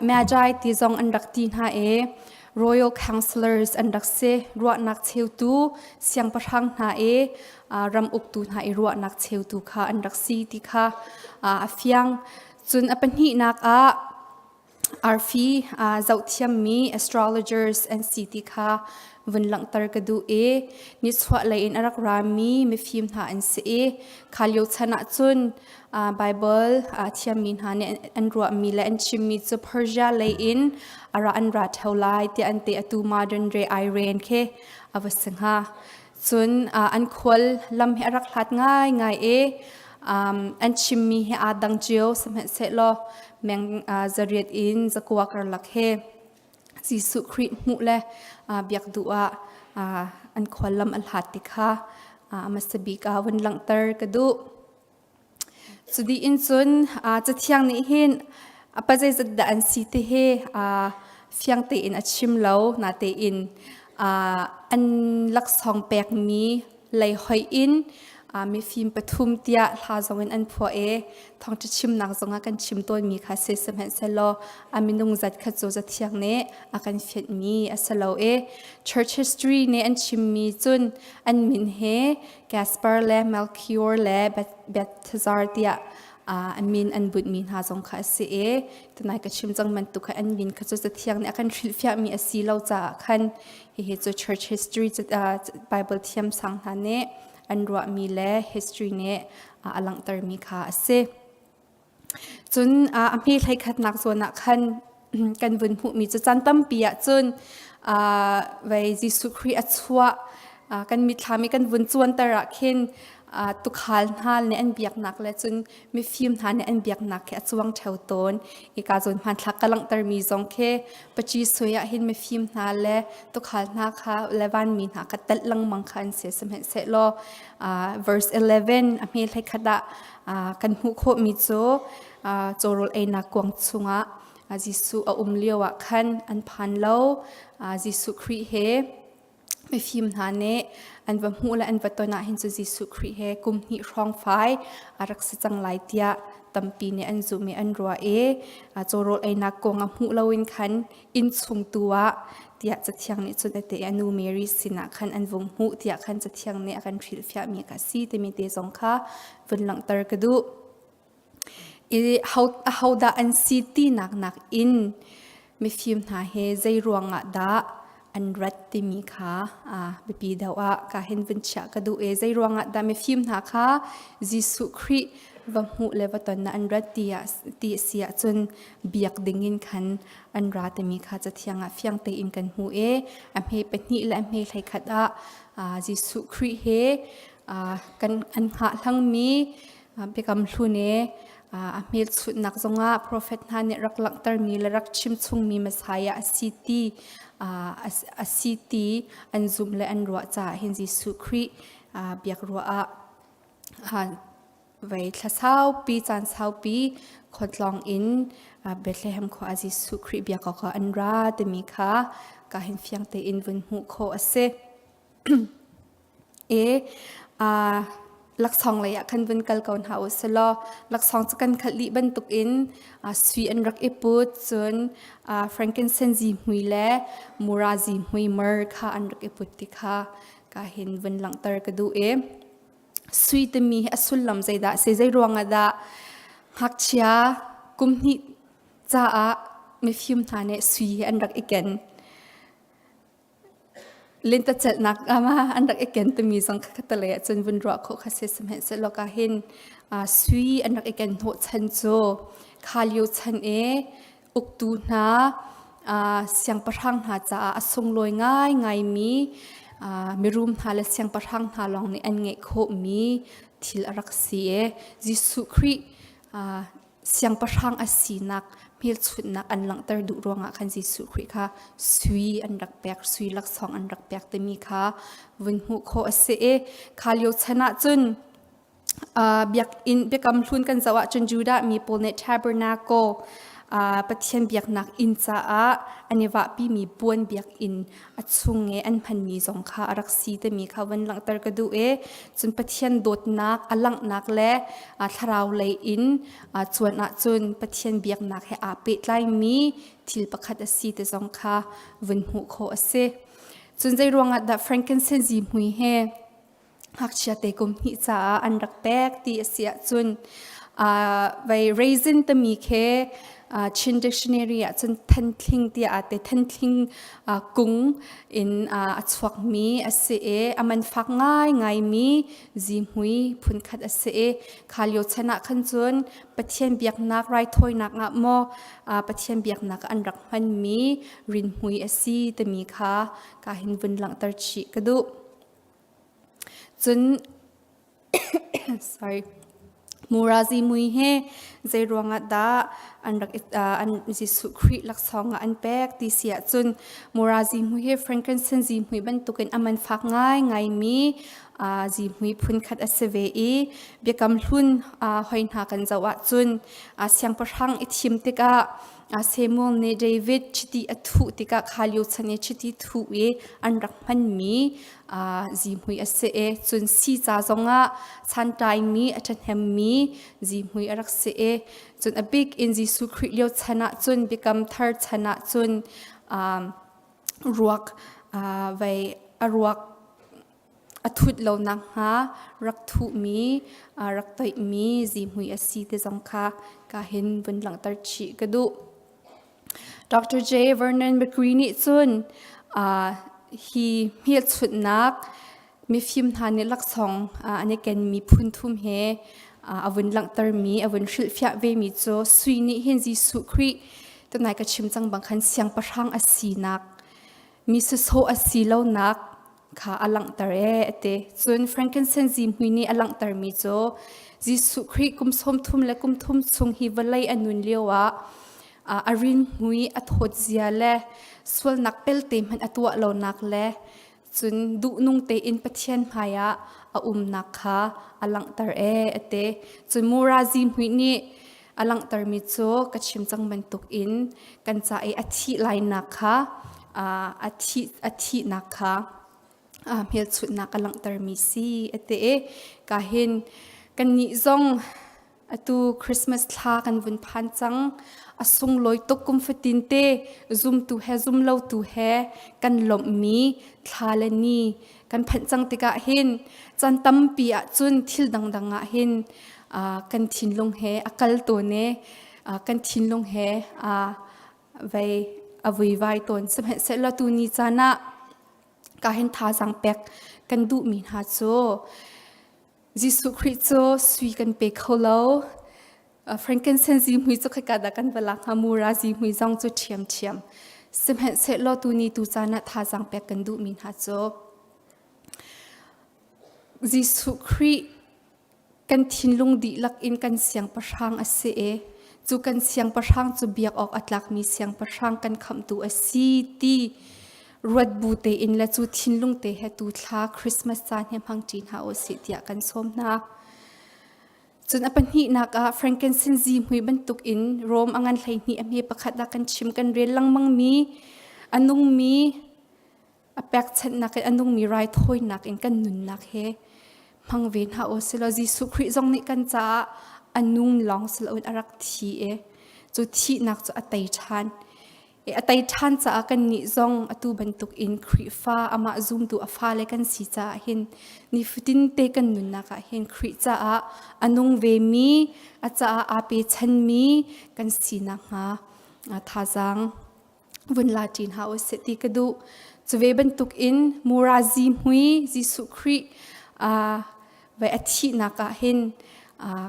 Magi ti zong an rak ti hna i royal counselors an rak si. Ruahnak cheutu siangpahrang hna i ram uktu hna i ruahnak cheutu kha an rak si ti kha a fiang. Cun a pahnihnak ah arfi zohthiammi astrologers an si ti kha vun langhter ka duh i nichuahlei in a rak rami mifim hna an si i kha lio chan ah cun Bible thiammi hna nih an ruahmi le an chimmi cu Persia lei in a ra an ra theo lai tiah an ti atu modern day Iran khi a va si hnga. Cun an khual lam hi a rak hlat ngaingai i an chimmi hi aa dang cio sihmanhsehlaw meng zariat in zakua karlak he Jesuh Khrih hmuh le biak duh ah an khual lam a hlat ti kha a hmasa bik ah vun langhter ka duh. Cu dih in cun Cathiang nih hin a pa zeizat dah an si ti hi fiang tein a chim lo. Natein an laksawng pekmi lei hoih in mifim pathum tiah hla zong in an phuah i thawngṭha chimnak zongah kan chim tawnmi kha si sihmanhsehlaw a minung zat kha cu Cathiang nih a kan fianhmi a si lo i church history nih an chimmi cun an min hi Gaspar le Melchior le Balthazar tiah an min an bunhmi hna zong kha a si i tunai ka chim cang bantuk kha an min kha cu Cathiang nih a kan hrilhfiahmi a si lo caah khan hihi cu church history Bible thiam sang hna nih an ruahmi le history nih a langhtermi kha a si. Cun a hme hleikhatnak zawn ah khan kan vun hmuhmi cu caan tampi ah cun vei Jesuh Khrih a chuah kan mitthlam i kan vun cuanter ah khin tukhal hna nih an biaknak le cun mifim hna nih an biaknak khi a cuang ṭheo tawn. Hika zawn hmanthlak ka langhtermi zong khi paci sui ah hin mifim hna le tukhal hna kha le vanmi hna kha telh lengmang kha an si. Sihmanhsehlaw verse 11 a hme hleikhat ah kan hmuh khawhmi cu cawrawl einak kuang chungah Jesuh a um lio ah khan an phan lo. Jesuh Khrih he mifim hna nih an va hmuh le an va ton ah hin cu Jesuh Khrih he kum hnih hrawng fai a rak si cang lai tiah tampi nih an zumh i an ruah i cawrawl einak kong a hmuh loin khan inn chung tu ah tiah cathiang nih cun a te a nu Mary sinah khan an vung hmuh tiah khan cathiang nih a kan hrilhfiahmi ka si timi te zong kha vun langhter ka duh. I ahodah an si tinak nakin mifim hna he zei ruangah dah an rat timi kha biapi deuh ah ka hin vun chiah ka duh i zei ruangah dah mifim hna kha Jesuh Khrih va hmuh le va ton an rat ti ah ti a si ahcun biak dingin khan an ra timi kha cathiang ah fiang tein kan hmuh i a hme pahnih le a hme 11 ah Jesuh Khrih he kan an hngah hlangmi Biakam Hlun i a hmelchunhnak zongah profet hna nih rak langhtermi le rak chimchungmi Messiah a si ti a si ti an zumh le an ruah caah hin Jesuh Khrih biak ruah ah vei thla saupi caan saupi khuatlawng in Bethlehem khua ah Jesuh Khrih biak awkah an ra timi kha ka hin fiang tein vun hmuh khawh a si. E laksawng lei ah khan vun kal ko hna u selaw laksawng cu kan khalh dih bantukin sui an rak i put cun frankincense zihmui le mura zihmui myrrh kha an rak i put ti kha ka hin vun langhter ka duh i sui timi hi a sullam zeidah a si zei ruangah dah ngakchia kum hnih caah mifim hna nih sui hi an rak i ken Lentecelhnak ah an rak i ken timi zong kha khatalei ahcun vun ruah khawh kha si sihmanhsehlaw ka hin sui an rak i ken hnawhchan cu kha lio chan i uktu hna siangpahrang hna caah a sunglawi ngaingaimi mirum hna le siangpahrang hna lawng nih an ngeih khawhmi thil a rak si i Jesuh Khrih siangpahrang a sinak hmelchunhnak an langhter duh ruangah khan Jesuh Khrih kha sui an rak pek sui laksawng an rak pek timi kha vun hmuh khawh a si i kha lio chan ah cun biakinn biakam hlun kan zoh ahcun Judah mi pawl nih tabernacle Pathian biaknak inn caah an i vahpimi puan biakinn a chung i an hmanmi zong kha a rak si timi kha van langhter ka duh i cun Pathian dawtnak a langhnak le thlarau lei in cuan ahcun Pathian biaknak he aa pehtlaimi thil pakhat a si ti zong kha vun hmuh khawh a si. Cun zei ruangah dah frankincense zihmui he ngakchia te kum hnih caah an rak pek ti a si ahcun vei raisin timi khi Chin dictionary ah cun thanthling tiah aa te thanthling kung in a chuakmi a si i a man fak ngaingaimi zihmui phunkhat a si i kha lio chan ah khan cun Pathian biaknak raithawinak ah maw Pathian biaknak an rak hmanmi rinhmui a si timi kha ka hin vun langhter chih ka duh. Cun sorry Murazi mui he zei ruangah dah an rak an Jesuh Khrih laksawng ah an pek ti si ahcun Murazi mui hi frankincense zihmui bantukin a man fak ngaingaimi zihmui phunkhat a si ve i biakam hlun hoi hna kan zoh ahcun siangpahrang i thim tikah Samuel nih David chiti a thuh tikah kha lio chan i chiti thuh i an rak hmanmi zihmui a si i cun si ca zongah santaimi a ṭhahnemmi zihmui a rak si i cun a bik in Jesuh Khrih lio chan ah cun biakam thar chan ah cun ruak vei a ruak a thut lo nakhnga rak thuhmi rak toihmi zihmui a si ti zong kha ka hin vun langhter chih ka duh. Dr. J. Vernon McCree nih cun hi hmelchunhnak mifim hna nih laksawng an i kenmi phun thum he a vun langhtermi a vun hrilhfiah vemi cu sui nih hin Jesuh Khrih tunai ka chim cang bang khan siangpahrang a sinak mi sawsawh a si lonak kha a langhter ee a ti. Cun frankincense zihmui nih a langhtermi cu Jesuh Khrih kum 30 le kum thum chung hi vawlei a nun lio ah a rinhmui a thawt zia le sualnak pelte hmanh a tuah lonak le cun duhnung tein Pathian hmaiah a umnak kha a langhter ee a ti. Cun mura zihmui nih A langhtermi cu ka chim cang bantuk in kan ca i a thih lainak kha a thih a thihnak kha hmelchunhnak a langhtermi si a ti i ka hin kannih zong atu Christmas thla kan vun phan cang. A sunglawi tuk kum fatin te zumtu he zumlotu he kan lawmhmi thla le ni kan phanh cang tikah hin caan tampi ahcun thil dangdang ah hin kan thinlung he a kal tawn i kan thinlung he vei a vuivai tawn. Sihmanhsehlaw tuni caan ah ka hin thazaang pek kan duhmi hna cu Jesuh Khrih cu sui kan pe kho lo. Frankincense zihmui cu khika dah kan va lak hnga mura zihmui zong cu ṭhiamṭhiam. Sihmanhsehlaw tuni tu caan ah thazaang pek kan duhmi hna cu Jesuh Khrih kan thinlung dihlak in kan siangpahrang a si i cu kan siangpahrang cu biak awk a tlakmi siangpahrang kan khamhtu a si ti ruat bu tein le cu thinlung te he tu thla Christmas caan hi hmang ṭi hna u sih tiah kan sawm hna. Cun a pahnihnak ah frankincense zihmui bantuk in Rom a ngan 12 a hme pakhat ah kan chim kan rel lengmangmi a nungmi a pekchanhnak in a nungmi raithawinak in kan nunnak he hmang ve hna u silaw Jesuh Khrih zong nih kan caah a nung lawng siloin a rak thi i cu thihnak cu a tei ṭhan. A tei ṭhan caah kannih zong atu bantuk in Khrihfa amah zumtu a fale kan si caah hin nifatin te kan nunnak ah hin Khrih caah a nung vemi, a caah aa pechanmi kan si nakhnga thazaang vun la ṭi hna u sih ti ka duh. Cu ve bantuk in mura zihmui Jesuh Khrih ve a thihnak ah hin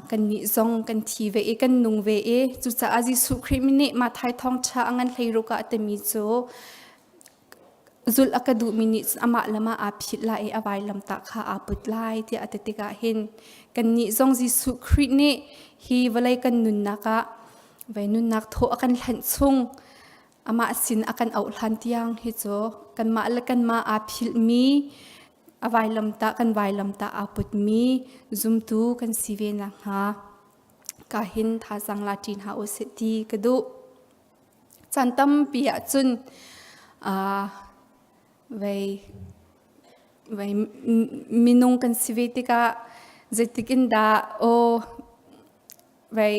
kannih zong kan thi ve i kan nung ve i cucaah Jesuh Khrih nih Matthai thawngṭha a ngan 16 ah a timi cu zulh a ka duhmi nih cun amah le mah aa philh lai i a vailamtah kha aa put lai tiah a ti tikah hin kannih zong Jesuh Khrih nih hi vawlei kan nunnak ah vei nunnak thaw a kan hlanh chung amah sin a kan auh hlan tiang hi cu kanmah le kanmah aa philhmi a vailamtah kan vailamtah aa putmi zumtu kan si ve nakhnga ka hin thazaang la ṭi hna u sih ti ka duh. Caan tampi ahcun vei vei minung kan si ve tikah zeitik in dah aw vei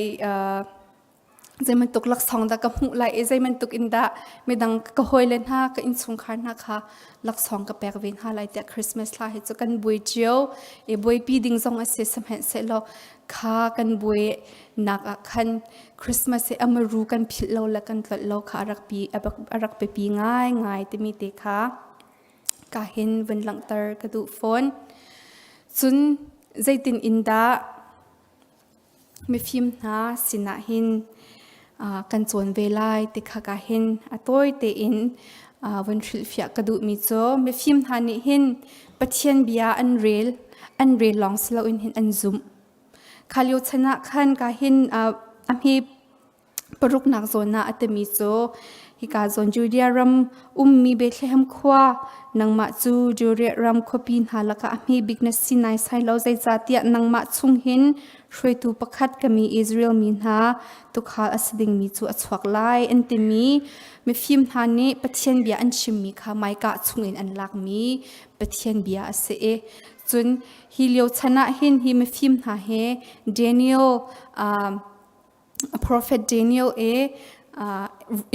zei bantuk laksawng dah ka hmuh lai i zei bantuk in dah midang ka hawile hna ka innchungkhar hna kha laksawng ka pek ve hna lai tiah Christmas thla hi cu kan buai cio i buaipi ding zong a si sihmanhsehlaw kha kan buai nak ah khan Christmas hi amaru kan philh lo le kan tlolh lo kha a rak pi a rak biapi ngai ngai timi te kha ka hin vun langhter ka duh fawn cun zeitin in dah Mifim hna sinah hin kan cawn ve lai ti kha ka hin a tawi tein vun hrilhfiah ka duhmi cu mifim hna nih hin Pathian bia an rel an rel lawng si loin hin an zumh. Kha lio chan ah khan ka hin a hme Paruknak zawn ah a timi cu hika zawn Judea ram ummi Bethlehem khua nangmah cu Judea ram khuapi hna lakah a hme bik na si naisai lo zeicahtiah nangmah chung hin hruaitu pakhat ka mi Israel mi hna tuukhal a si dingmi cu a chuak lai an timi mifim hna nih Pathian bia an chimmi kha Micah chungin an lakmi Pathian bia a si i cun hi lio chan ah hin hi mifim hna he Daniel uh, Prophet Daniel e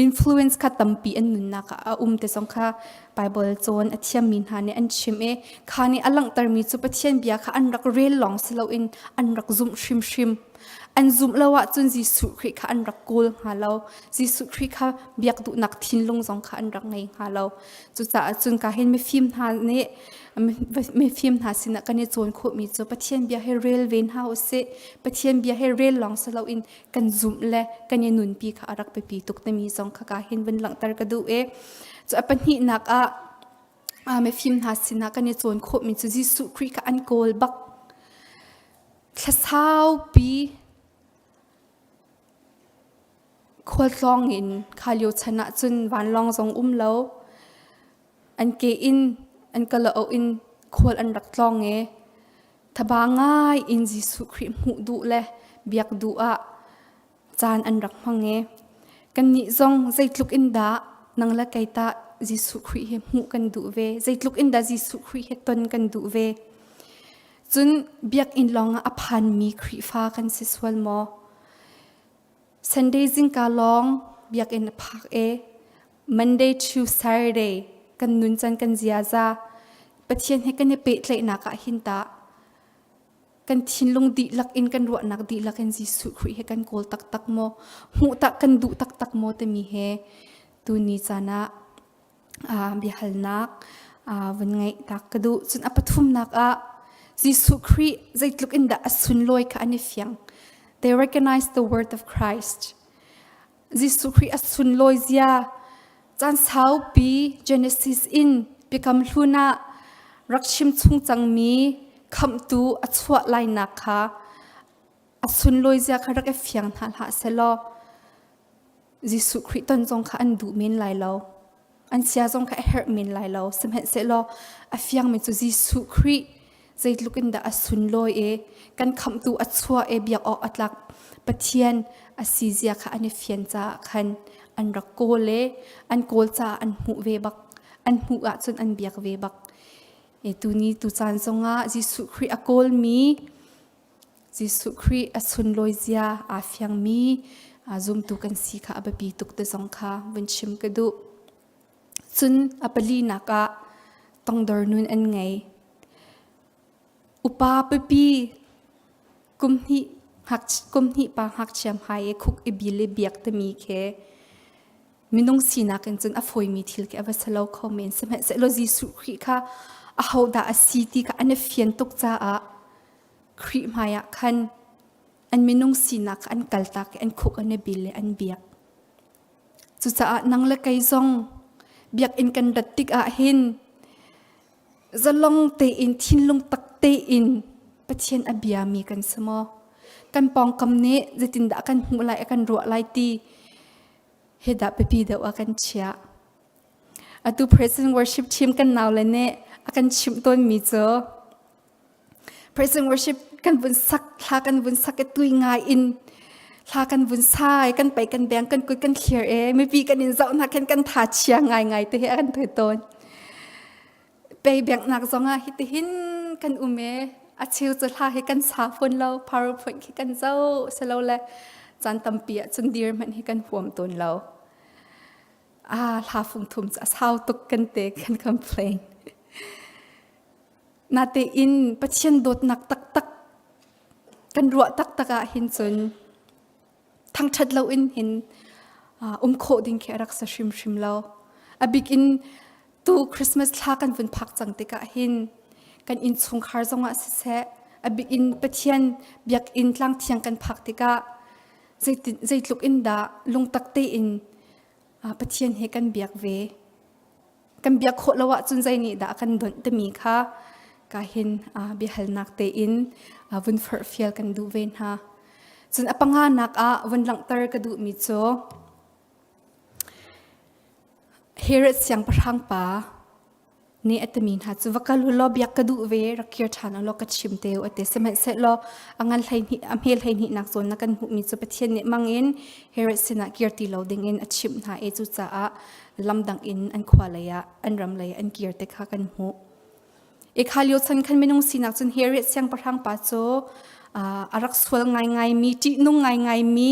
influence kha tampi an nunnak ah a um te zong kha Bible cawn a thiammi hna nih an chim i kha nih a langhtermi cu Pathian bia kha an rak rel lawng si loin an rak zumh hrimhrim. An zumh lo ahcun Jesuh Khrih kha an rak kawl hnga lo. Jesuh Khrih kha biak duhnak thinlung zong kha an rak ngei hnga lo. Cucaah cun ka hin mifim hna nih mifim hna sinah kan i cawn khawhmi cu Pathian bia hi rel ve hna usih. Pathian bia hi rel lawng si loin kan zumh le kan i nunpi kha a rak biapi tuk timi zong kha ka hin vun langhter ka duh i cu a pahnihnak ah mifim hna sinah kan i cawn khawhmi cu Jesuh Khrih kha an kawl bak thla saupi khualtlawng in kha lio chan ah cun vanlawng zong um lo an ke in an kalaoh in khual an rak tlawng i thaba ngai in Jesuh Khrih hmuh duh le biak duh ah. Caan an rak hmang i kannih zong zeitluk in dah nang le kei tah Jesuh Khrih hi hmuh kan duh ve, zeitluk in dah Jesuh Khrih hi ton kan duh ve. Cun biakinn lawngah a phanmi Khrihfa kan si sual maw? Sunday zingka lawng biakinn a phak e Monday to Saturday kan nun can kan ziaza Pathian he kan i pehtlaihnak ah hin tah kan thinlung dihlak in kan ruahnak dihlak in Jesuh Khrih he kan kawl taktak maw hmuh tak kan duh taktak maw timi he tuni caan ah biahalnak vun ngeih tak ka duh cun a pathumnak ah Jesuh Khrih zeitluk in dah a sunlawi kha an i fiang they recognize the word of Christ Jesuh Khrih a sunlawi zia caan saupi Genesis in biakam hlun ah rak chim chung cangmi khamhtu a chuah lainak kha a sunlawi zia kha rak i fiang hna hlah selaw Jesuh Khrih ton zong kha an duh men lai lo. An sia zong kha a herh men lai lo. Sihmanhsehlaw a fiangmi cu Jesuh Khrih zeitluk in dah a sunlawi i kan khamhtu a chuah i biak awk a tlak Pathian a si zia kha an i fian caah khan an rak kawl i an kawl caah an hmuh ve bak. An hmuh ahcun an biak ve bak. E tuni tu caan zongah Jesuh Khrih a kawlmi Jesuh Khrih a sunlawi zia aa fiangmi zumtu kan si kha a biapi tuk ti zong kha vun chim ka duh. Cun a palinak ah tongdor nun an ngei. Upa pipi kum hnih kum hnih pa ngakchia hmai i khuk i bil i biak timi khi minung sinak in cun a fawimi thil khi a va si lo kho men. Sihmanhsehlaw Jesuh Khrih kha ahodah a si ti kha an i fian tuk caah Khrih hmaiah khan an minung sinak kha an kaltak i an khuk an i bil i an biak. Cucaah nang le kei zong biakinn kan rat tikah hin zalong tein thinlung tak tein Pathian a biami kan si maw? Kan pawngkam nih zeitindah kan hmuh lai a kan ruah lai ti he dah biapi deuh ah kan chiah. Atu President Worship Team kan naule nih a kan chimh tawnmi cu Praise and worship kan vun sak thla kan vun sak i tui ngai in thla kan vun sai kan pei kan beng kan kut kan thlir e mipi kan in zoh hna khin kan tha chia ngai ngai te he a kan thoi tawn pei beng nak zong ah hi hin kan um e a cheu cu hla hi kan sa phun lo powerpoint khi kan zo selo le caan tampi ah cun dir hmanh hi kan huam tawn lo ah hla fung thum cu a sau tuk kan te kan complain Natein Pathian dawtnak taktak kan ruah taktak ah hin cun thangṭhat loin hin um khawh ding khi a rak si hrimhrim lo. A bik in tu Christmas thla kan vun phak cang tikah hin kan innchungkhar zongah siseh, a bik in Pathian biakinn tlangthiang kan phak tikah zeitluk in dah lungtak tein Pathian he kan biak ve. Kan biak khawh lo ahcun zei nih dah a kan donh timi kha ka hin biahalnak tein vun forhfial kan duh ve hna. Cun a panganak ah vun langhter ka duhmi cu Herod siangpahrang pa nih a timi hna cu va kal u law biak ka duh ve rak kir ṭhan u law ka chim te u a ti sihmanhsehlaw a ngan 12 a hmel 12 nak zawn na kan hmuhmi cu Pathian nih mang in Herod sinah kir ti lo dingin a chimh hna i cucaah lamdang in an khua lei ah an ram lei an kir te kha kan hmuh. I kha lio chan khan minung sinak cun Herod siangpahrang pa cu a rak sual ngaingaimi ṭihnung ngaingaimi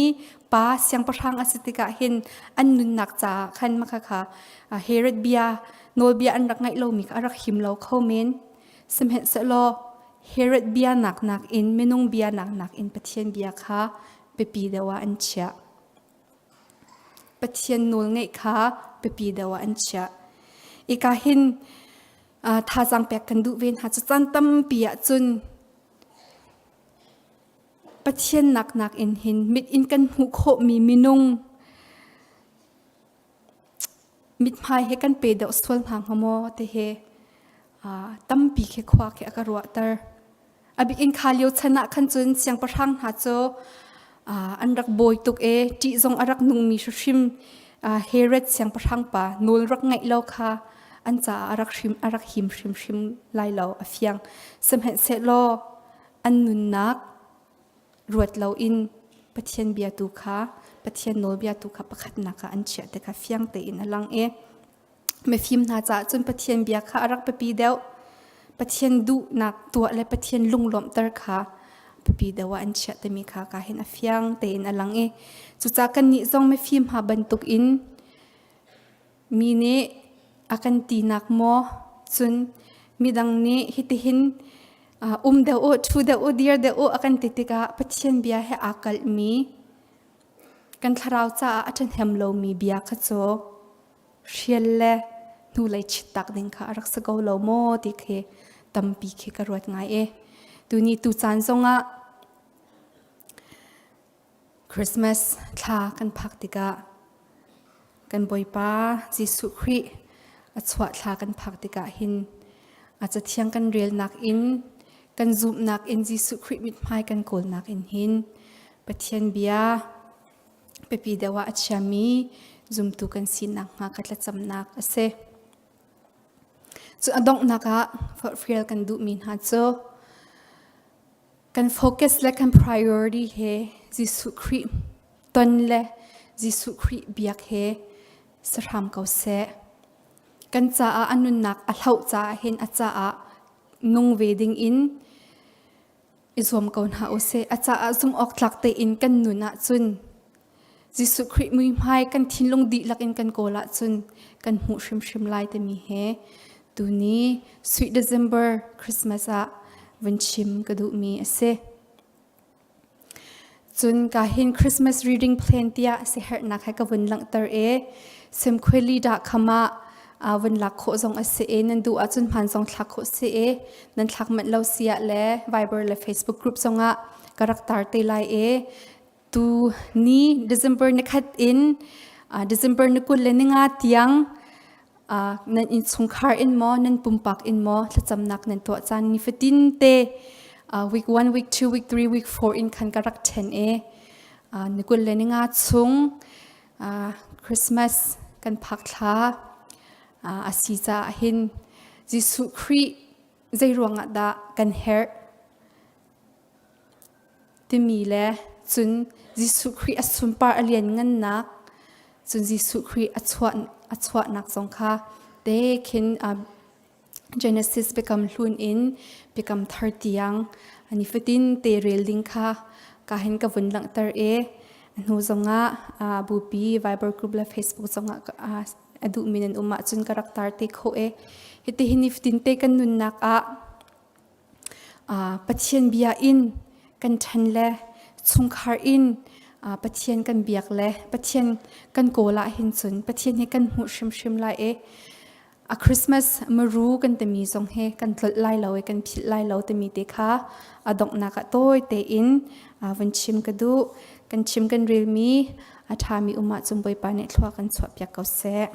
pa siangpahrang a si tikah hin an nunnak caah khan maka kha Herod bia nawlbia an rak ngaih lomi kha a rak him lo kho men. Sihmanhsehlaw Herod bia nak nakin minung bia nak nakin Pathian bia kha biapi deuh ah an chiah. Pathian nawlngaih kha biapi deuh ah an chiah. Ika hin thazaang pek kan duh ve hna cu caan tampi ah cun Pathian naknak in hin mit in kan hmuh khawhmi minung mithmai he kan pe deuh sual hna hnga maw ti hi tampi khi khua khi a ka ruahter. A bik in kha lio chan ah khan cun siangpahrang hna cu an rak bawi tuk i ṭih zong a rak nungmi hrimhrim Herod siangpahrang pa nawl rak ngaih lo kha an caah a rak hrim a rak him hrimhrim lai lo a fiang. Sihmanhsehlaw an nunnak ruat loin. Pathian bia tu kha Pathian nawlbia tu kha pakhatnak ah an chiah te kha fiang tein a lang i mifim hna caah cun Pathian bia kha a rak biapi deuh. Pathian duhnak tuah le Pathian lunglawmhter kha biapi deuh ah an chiah timi kha ka hin a fiang tein a lang i cucaah kannih zong mifim hna bantuk in mi nih a kan tinak maw cun midang nih hitihin um deuh u ṭhu deuh u dir deuh u a kan ti tikah Pathian bia he aa kalhmi kan thlarau caah a ṭhahnem lomi bia kha cu hrial le hnulei chittak ding kha a rak si ko lo maw ti khi tampi khi ka ruat ngai i tuni tu caan zongah Christmas thla kan phak tikah kan Bawipa Jesuh Khrih a chuah thla kan phak tikah hin a cathiang kan relnak in kan zumhnak in Jesuh Khrih mithmai kan kawlnak in hin Pathian bia biapi deuh ah a chiami zumtu kan sinak hnga ka thlacamnak a si. Cu a donghnak ah forhfial kan duhmi hna cu kan focus le kan priority he Jesuh Khrih ton le Jesuh Khrih biak he sahram ko seh. Kan caah a nunnak a hloh caah hin a caah nung ve ding in i zuam ko hna usih. A caah zumh awk tlak tein kan nun ahcun Jesuh Khrih muihmai kan thinlung dihlak in kan kawl ahcun kan hmuh hrimhrim lai timi he tuni Sweet December Christmas ah vun chim ka duhmi a si. Cun ka hin Christmas reading plan tiah siherhnak he ka vun langhter i Simkhuili dah khama vun lak khawh zong a si i nan duh ahcun hmaan zong thlak khawh si i nan thlak manh lo si ah le Viber le Facebook group zongah ka rak tar te lai i tu ni December ni khat in December ni 20 le ni nga tiang nan innchungkhar in maw nan pumpak in maw thlacamnak nan tuah caan nifatin te week 1 week 2 week 3 week 4 in khan ka rak ṭhen i ni 20 le ni nga chung Christmas kan phak thla a si caah hin Jesuh Khrih zei ruangah dah kan herh timi le cun Jesuh Khrih a sunpar a lianngannak cun Jesuh Khrih a chuah a chuahnak zong kha te khin Genesis biakam hlun in biakam thar tiang nifatin te rel ding kha ka hin ka vun langhter i hnu zongah bupi Viber group le Facebook zongah a duhmi nan um ahcun ka rak tar te kho e hiti hi nifatin te kan nunnak ah Pathian bia in kan ṭhen le chungkhar in Pathian kan biak le Pathian kan kawl ah hin cun Pathian hi kan hmuh hrimhrim lai i a Christmas maru kan timi zong hi kan tlolh lai lo i kan philh lai lo timi te kha a donghnak ah tawi tein vun chim ka duh. Kan chim kan relmi a ṭhami um ahcun Bawipa nih thlua kan chuahpiak ko seh.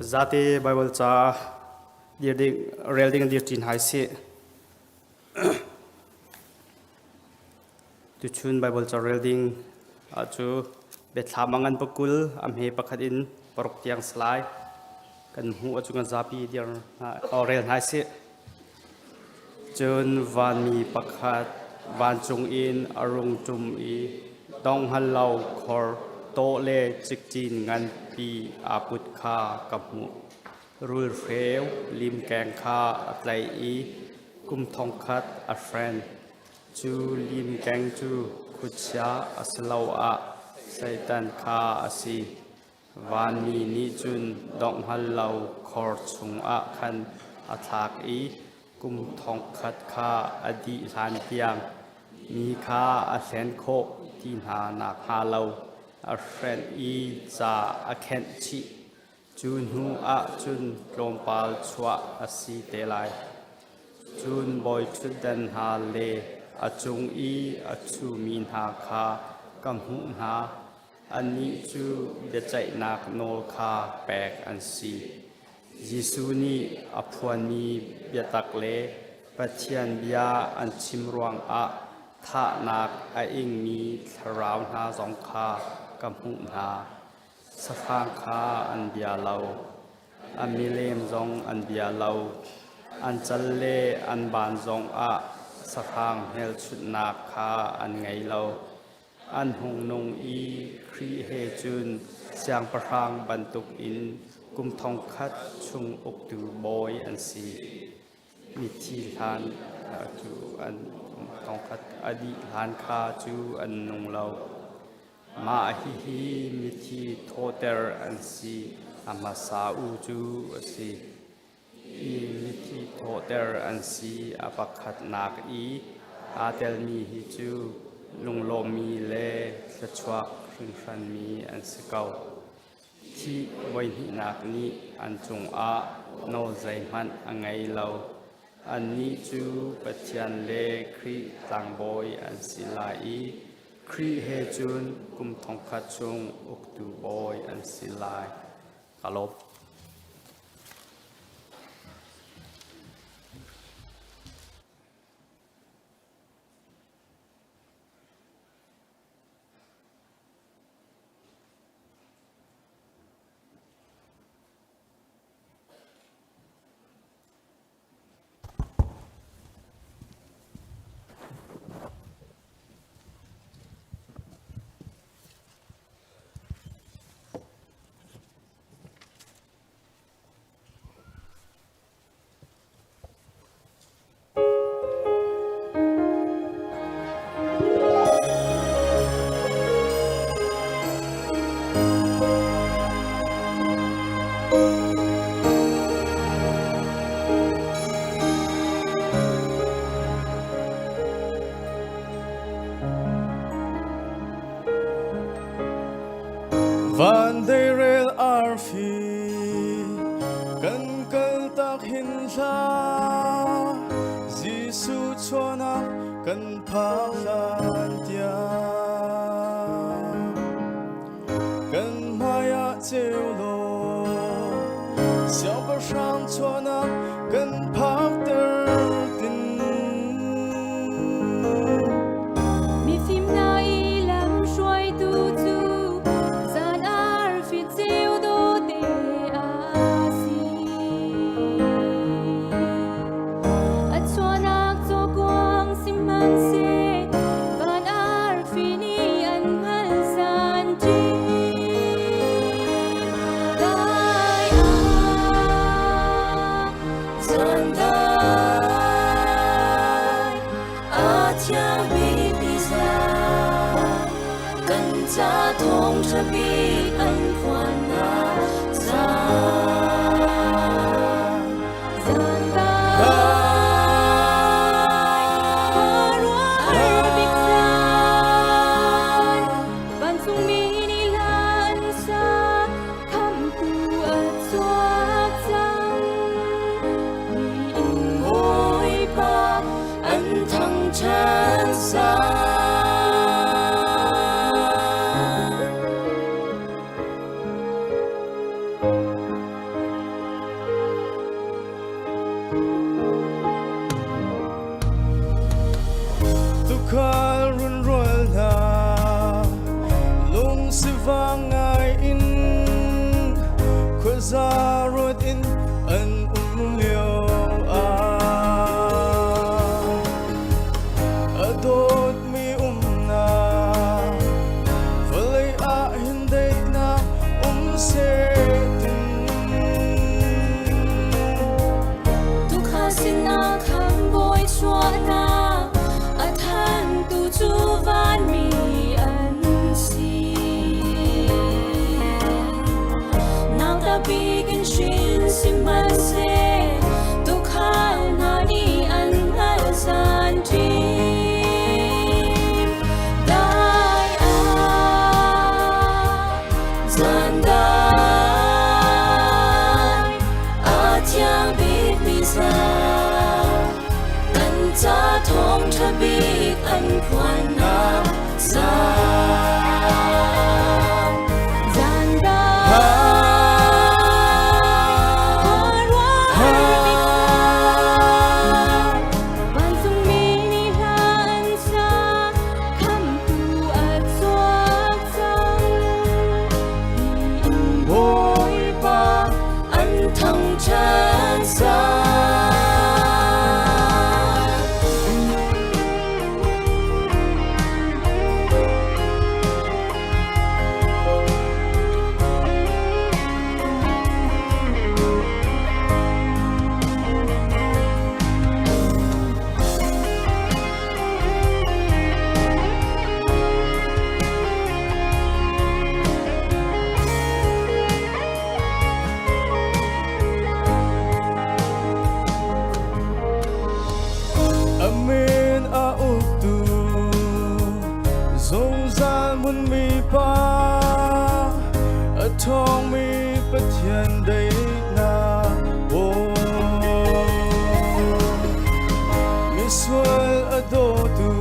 Zate Bible ca dir ding rel ding dir ṭin hai si. Tuchun Bible ca rel ding cu biathlam a ngan pakul a hme pakhat in paruk tiang salai kan hmuh ahcun kan zapi dir hna rel hna sih. Cun vanmi pakhat vancung in a rung ṭum i donghngal lo khor tawh le cikcin nganpi aa put kha ka hmuh. Rulhreu limkeng kha a tlaih i kum thongkhat a hren. Cu limkeng cu khuachia asiloah Satan kha a si. Vanmi nih cun donghngal lo khor chungah khan a thlak i kum thongkhat kha a dih hlantiang mi kha a hlen khawh ti hna nakhnga lo a hrenh i ca a khenh chih. Cu hnu ah cun tlawmpal chuah a si te lai. Cun bawiṭhutdan hna le a cung i a ṭhumi hna kha ka hmuh hna. Annih cu biaceihnak nawl kha pek an si. Jesuh nih a phuanmi biatak le Pathian bia an chim ruangah thahnak a ingmi thlarau hna zong kha ka hmuh hna. Sahrang kha an bia lo, a milem zong an bia lo. An cal le an baan zongah sahrang hmelchunhnak kha an ngei lo. An hung nung i Khrih he cun siangpahrang bantukin kum thongkhat chung uktu bawi an si. Mithi hlan cu an thongkhat a dih hlan kha cu an nung lo. Mah hihi mithi thawhter an si a hmasa u cu a si. Hi mithi thawhter an si a pakhatnak i aa telmi hi cu lunglawmmi le thluachuak hringhranmi an si ko. Thih voihnihnak nih an cungah nawl zeihmanh a ngei lo. Annih cu Pathian le Khrih tlangbawi an si lai i Khrih he cun kum thongkhat chung uktu bawi an si lai. Ka lawm. Van deirel arfi kan kaltak hin hlah Jesuh chuahnak kan phak hlan tiang Kan hmaiah ceu law siangpahrang chuahnak kan phakter tin. Mifim hna i lam hruaitu cu zan arfi ceu dawte a si. A chuahnak cawkuang sihmanhseh van arfi nih an hngalh san Dai ah zan dai a thiang bik zan kan ca thawng ṭha bik an phuannak zan. Zan dai khuaruahhar bik zan vancungmi nih hla an sa khamhtu a chuak cang. Mi in Bawipa an thangṭhat sang. Khamhbawi chuahnak a thantu cu vanmi an si. Nauta bik in hrin sihmanhseh tuukhal hna nih an hngalh zan ṭim. Dai ah zan dai a thiang bikmi zan kan ca thawngṭha bik an phuannak zan. Zan dai khuaruahhar bik zan vancungmi nih hla an sa khamhtu a chuak cang. Bawipa an thangṭhat cang. Amin a uktu zungzal hmunmi pa a ṭhawngmi Pathian daihnak Misual a dawtu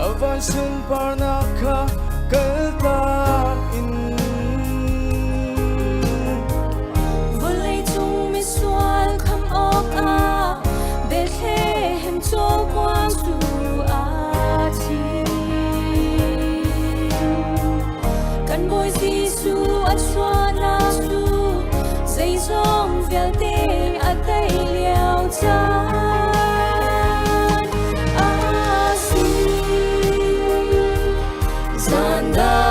a van sunparnak kha kaltak in Vawleicung misual khamh awkah Bethlehem cawkuang cu aa thim. Kan Bawi Jesuh a chuahnak cu zeizong vialte a tei lio caan a si. Zan dai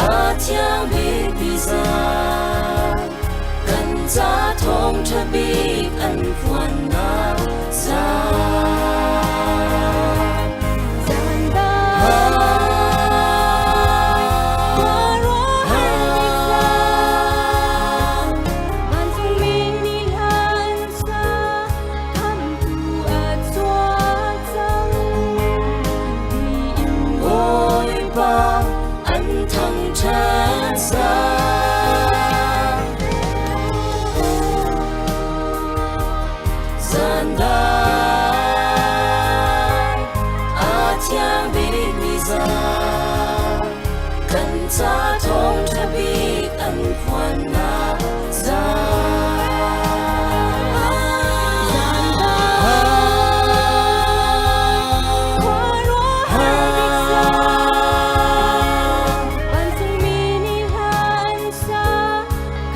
a thiang bikmi zan kan ca thawngṭha bik an phuannak zan. Zan dai khuaruahhar bik zan vancungmi nih hla an sa khamhtu a chuak cang tiin Bawipa an thangṭhat cang. Zan dai a thiang bikmi zan kan ca thawngṭha bik an phuannak zan. Zan dai khuaruahhar bik zan vancungmi nih hla an sa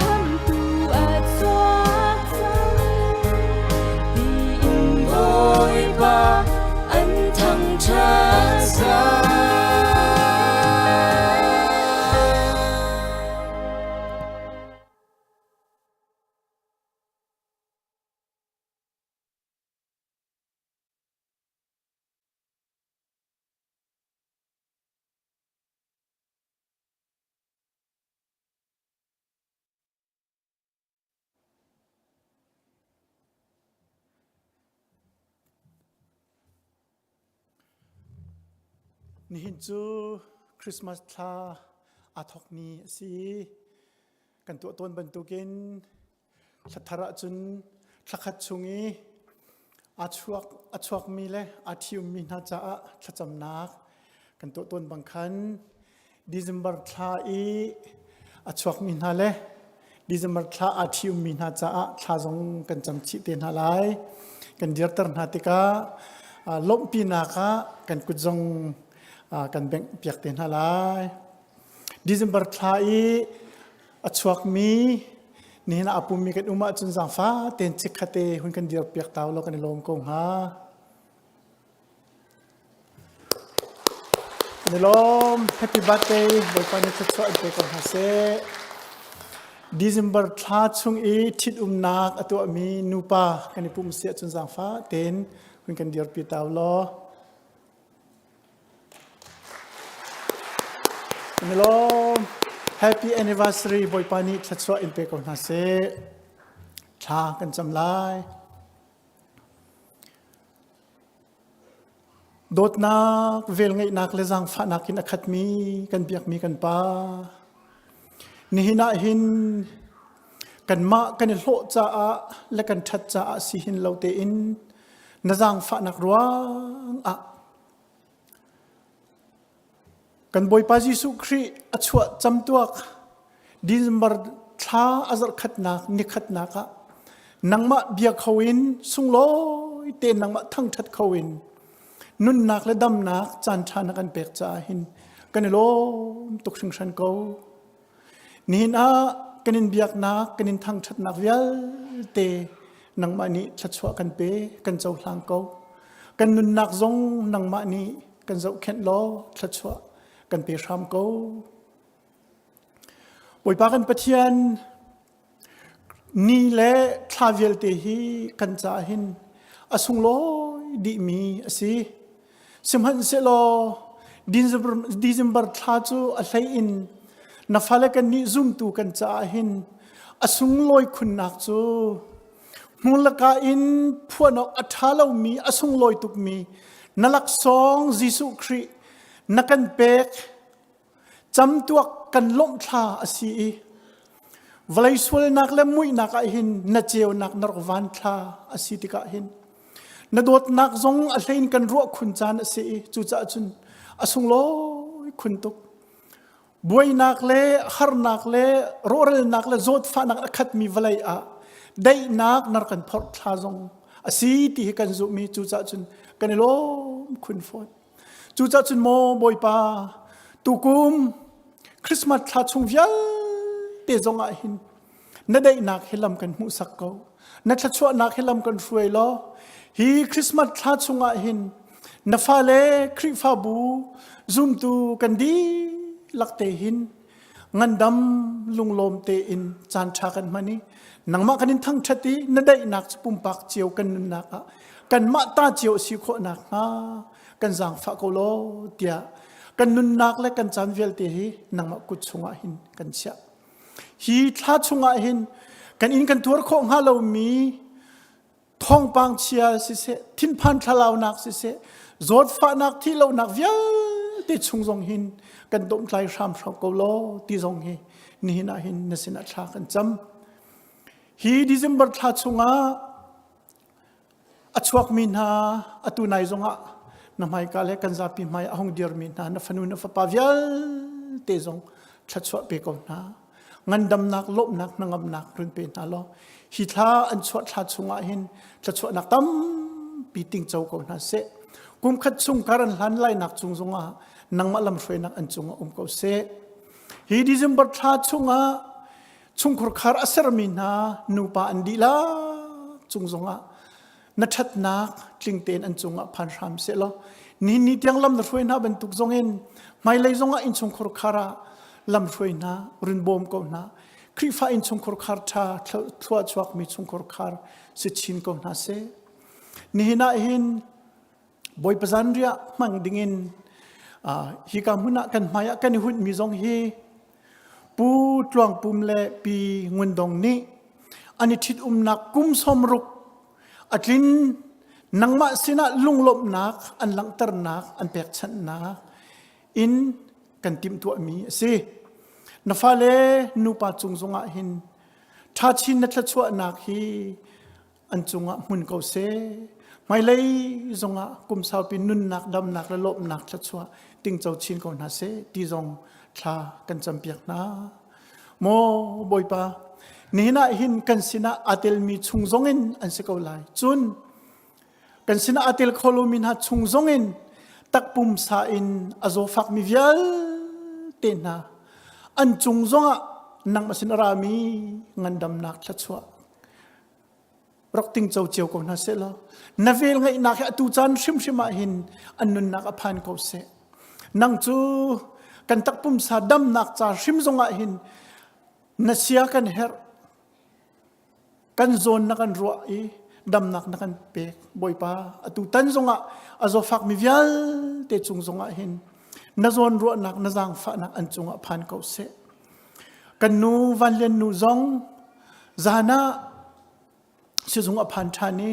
khamhtu a chuak cang tiin Bawipa an thangṭhat cang. Nihin cu Christmas thla aa thawk ni a si i kan tuah tawn bantukin thla thar ahcun thla khat chung i aa chuak a chuakmi le aa ṭhiummi hna caah thlacamnak kan tuah tawn bang khan December thla i a chuakmi hna le December thla aa ṭhiummi hna caah thla zong kan cam chih te hna lai. Kan dirter hna tikah lawmhpinak ah kan kut zong kan bengh piak te hna lai. December thla i a chuakmi nihin ah a pummi kan um ahcun zaangfah tein chikkhat hun kan dir piak ta law kan i lawm ko hnga. Kan i lawm. Happy birthday. Bawipa nih thluachuah in pe ko hna seh. December thla chung i ṭhitumnak a tuahmi nupa kan i pumh si ahcun zaangfah tein hun kan dirpi ta u law. Kan i lawm. Happy anniversary Bawipa nih thluachuah in pe ko hna seh. Thla kan cam lai. Dawtnak, velngeihnak le zaangfahnak in a khatmi kan biakmi kan Pa. Nihin ah hin kanmah kan i hlawh caah le kan ṭhat caah si hin lo tein na zaangfahnak ruang ah Kan Bawipa Jesuh Khrih a chuah camtuak December thla a zarhkhatnak nikhatnak ah nangmah bia kho in sunglawi tein nangmah thangṭhat kho in nunnak le damnak caanṭha na kan pek caah hin kan i lawm tuk hringhran ko. Nihin ah kan in biaknak, kan in thangṭhatnak vialte nangmah nih thluachuah kan pe, kan cohlang ko. Kan nunnak zong nangmah nih kan zohkhenh law thluachuah kan pe hram ko. Bawipa kan Pathian, ni le thla vialte hi kan caah hin a sunglawi dihmi a si. Sihmanhsehlaw December thla cu a hlei in na fale kannih zumtu kan caah hin a sunglawi khunnak cu hmurlaka in phuan awk a ṭha lomi a sunglawi tukmi na laksawng Jesuh Khrih na kan pek camtuak kan lawmh thla a si i vawlei sualnak le muihnak ah hin na ceunak na rak van thla a si tikah hin na dawtnak zong a hlein kan ruah khun caan a si i cucaah cun a sunglawi khun tuk buainak le harnak le rawhralnak le zawtfahnak a khatmi vawlei ah daihnak na rak kan phorh thla zong a si ti hi kan zumhmi cucaah cun kan i lawm khun fawn Cucaah cun maw Bawipa, tukum Christmas thla chung vialte zong ah hin na daihnak hi lam kan hmuhsak ko. Na thluachuahnak hi lam kan hruai law hi Christmas thla chung ah hin na fale Khrihfabu zumtu kan dihlak te hin ngandam lunglawm tein caan ṭha kan hman i nangmah kan in thangṭhat i na daihnak cu pumpak cio kan nunnak ah kanmah ta cio si khawh nakhnga kan zaangfah ko law tiah kan nunnak le kan caan vialte hi nangmah kut chungah hin kan chiah. Hi thla chungah hin kan inn kan tuar khawh hnga lomi thawngpang chia siseh thinphan thlalaunak siseh zawtfahnak thihlohnak vialte chung zong hin kan domhtlai hramhram ko law ti zong hi nihin ah hin na sinah thla kan cam hi December thla chungah a chuakmi hna atu nai zongah na hmaika le kan zapi hmai a hung dirmi hna na fanu na fapa vialte zong thluachuah pe ko hna ngandamnak lawmhnak hnangamnak run pe hna law hi thla an chuah thla chungah hin thluachuahnak tampi tingco ko hna seh kum khat chung kar an hlan lainak cung zongah nangmah lamhruainak an cungah um ko seh hi December thla chungah chungkhur khar a sermi hna nupa an dihlak cung zongah na ṭhatnak tling tein an cungah phan hram seh law ni ni tiang lam na hruai hna bantuk zongin hmailei zongah innchungkhur khar ah lam hruai hna run bawm ko hna Khrihfa innchungkhur khar ṭha thlua chuakmi chungkhur khar si chin ko hna seh nihin ah hin Bawipa zanriah hmang dingin hika hmun ah kan hmai ah kan i hunhmi zong hi Pu Tluang Pum le Pi Ngun Dong nih an i ṭhitumnak kum 60 a tlin nangmah sinah lunglawmhnak an langhternak an pekchanhnak in kan timhtuahmi a si. Na fale nupa cung zongah hin ṭha chin na thluachuahnak hi an cungah hmun ko seh. Hmailei zongah kum saupi nunnak, damnak le lawmhnak thluachuah tingco chin ko hna seh ti zong thla kan campiak hna. Maw Bawipa, nihin ah hin kan sinah aa telmi chung zongin an si ko lai. Cun kan sinah aa tel kho lomi hna chung zongin takpumsa in a zawfakmi vialte hna an cung zongah nangmah sin a rami ngandamnak thluachuah rak tingco cio ko hna seh law na vel ngeihnak hi atu caan hrimhrim ah hin an nunnak a phan ko seh nang cu kan takpumsa damnak ca hrim zongah hin Na sia kan herh. Kan zawn na kan ruah i damnak na kan pek. Bawipa, atu tan zongah a zawfak mi vialte cung zongah hin na zawn ruahnak na zaangfahnak an cungah phan ko seh. Kan nu Van Lian nu zong zan ah sizung a phan ṭhan i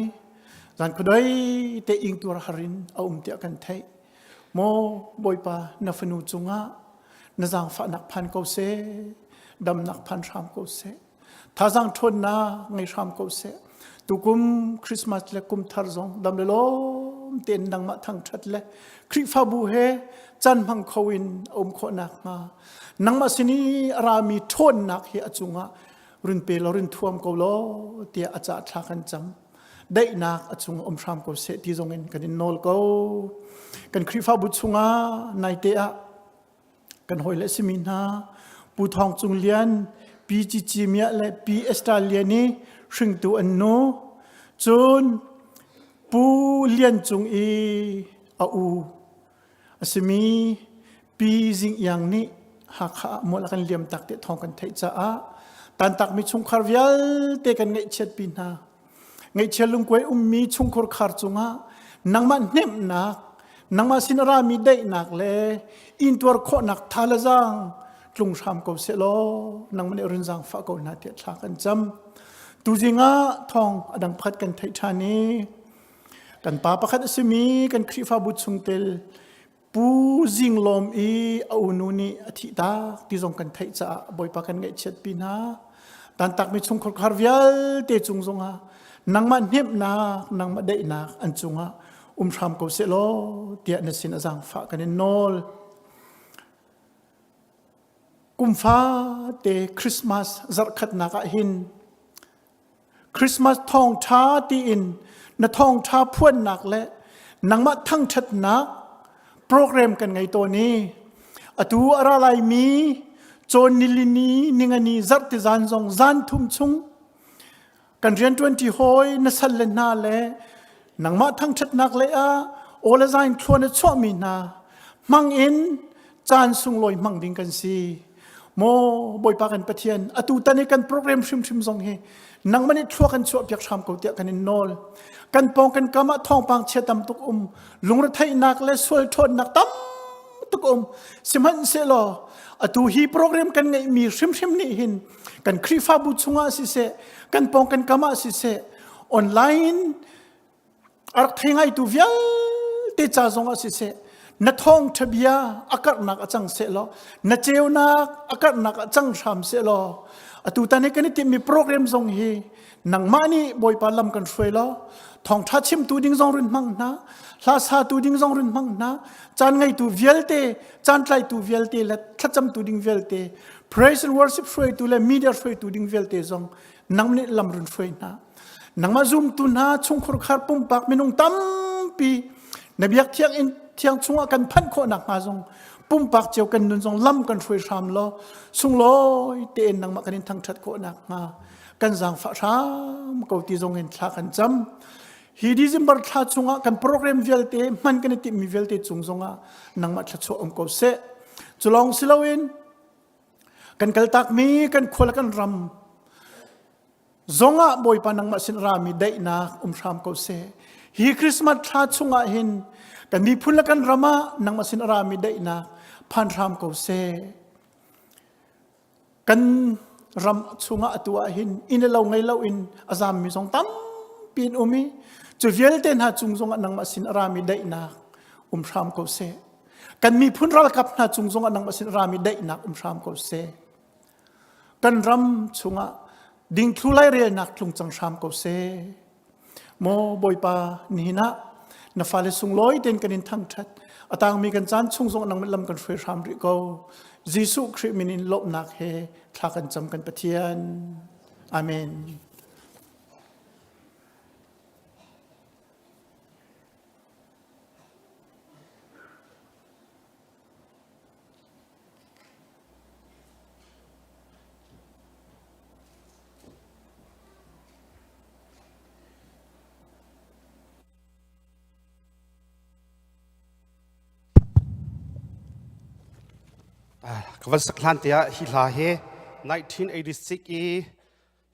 zan khuadei te ingtuar har in a um tiah kan theih. Maw Bawipa na fanu cungah na zaangfahnak phan ko seh, damnak phan hram ko seh. Thazaang ṭhawnnak ngei hram ko seh. Tukum Christmas le kum thar zong dam le lawm tein nangmah thangṭhat le Khrihfabu he caan hmang kho in a um khawh nakhnga nangmah sin i a rami ṭhawnnak hi a cungah run pe law run thuam ko law tiah a cah thla kan cam. Daihnak a cung um hram ko seh ti zong in kan in nawl ko. Kan Khrihfabu chungah naite ah kan hawile simi hna Pu Thawng Cung Lian, Pi Cici Miah le Pi Esther Lian i hringtu an nu. Cun Pu Lian Cung i a u a simi Pi Zing Iang nih Hakha ah mual a kan liam tak ti thawng kan theih caah tantakmi chungkhar vialte kan ngaihchiatpi hna. Ngaihchia lungkuai ummi chungkhur khar cungah nangmah hnemhnak, nangmah sin a rami daihnak le intuar khawhnak tha le zaang tlung hram ko seh law nangmah nih run zaangfah ko hna tiah thla kan cam. Tuzing ah thawng a dang pakhat kan theih ṭhan i kan pa pakhat a simi kan Khrihfabu chungtel Pu Zing Lawm i a unu nih a thih tak ti zong kan theih caah Bawipa kan ngaihchiatpi hna. Tantakmi chungkhar vialte cung zongah nangmah hnemhnak, nangmah daihnak an cungah um hram ko seh law tiah na sin a zaangfah kan in nawl. Kum fate Christmas zarhkhatnak ah hin Christmas thawngṭha tiin na thawngṭha phuannak le nangmah thangṭhatnak program kan ngei tawn i atu a ra laimi cawn nilini ningani zarhti zan zong zan thum chung kan rianṭuanṭi hawi na sal le hna le nangmah thangṭhatnak le ah aw le zain thluan a chuahmi hna hmang in caan sunglawi hmang ding kan si. Maw Bawipa kan Pathian, atu tan i kan program hrimhrim zong hi nangmah nih thlua kan chuah piak hram ko tiah kan in nawl. Kan pawng kan kam ah thawngpang chia tam tuk um, lungretheihnak le sual ṭhawnnak tam tuk um. Sihmanhsehlaw atu hi program kan ngeihmi hrimhrim nih hin kan Khrihfabu chungah siseh, kan pawng kan kam ah siseh, online a rak thei ngaitu vialte ca zongah siseh na thawngṭha bia a karhnak a cang seh law na ceunak a karhnak a cang hram seh law atu tan i kan i timhmi program zong hi nangmah nih Bawipa lam kan hruai law thawngṭha chimtu ding zong run hmang hna hla satu ding zong run hmang hna caan ngeitu vialte caan tlaitu vialte le thlacamtu ding vialte praise and worship hruaitu le media hruaitu ding vialte zong nang nih lam run hruai hna nangmah zumtu hna chungkhur khar pumpak minung tampi na biak thiang in thiang chungah kan phanh khawh nak hnga zong pumpak cio kan nun zong lam kan hruai hram law sunglawi tein nangmah kan in thangthat khawh nak hnga kan zaangfah hram ko ti zong in thla kan cam hi December thla chungah kan program vialte hman kan i timhmi vialte cung zongah nangmah thluachuah um ko seh culong siloin Kan kaltakmi kan khua le kan ram zongah Bawipa nangmah sin rami daihnak um hram ko seh. Hi Christmas thla chungah hin kan miphun le kan ram ah nangmah sin rami daihnak phan hram ko seh. Kan ram chungah atu ah hin inn le lo ngei lo in a zammi zong tampi in um i cu vialte hna cung zongah nangmah sin rami daihnak um hram ko seh. Kan miphun ralkap hna cung zongah nangmah sin rami daihnak um hram ko seh. Kan ram chungah dingthlu lairelnak tlung cang hram ko seh. Maw Bawipa nihin ah na fale sunglawi tein kan in thangthat. A tangmi kan caan chung zong nangmah lam kan hruai hram rih ko. Jesuh Khrih min in lawmhnak he thla kan cam kan Pathian. Amen. Ka van sak hlan te ah hi hla hi. 1986 i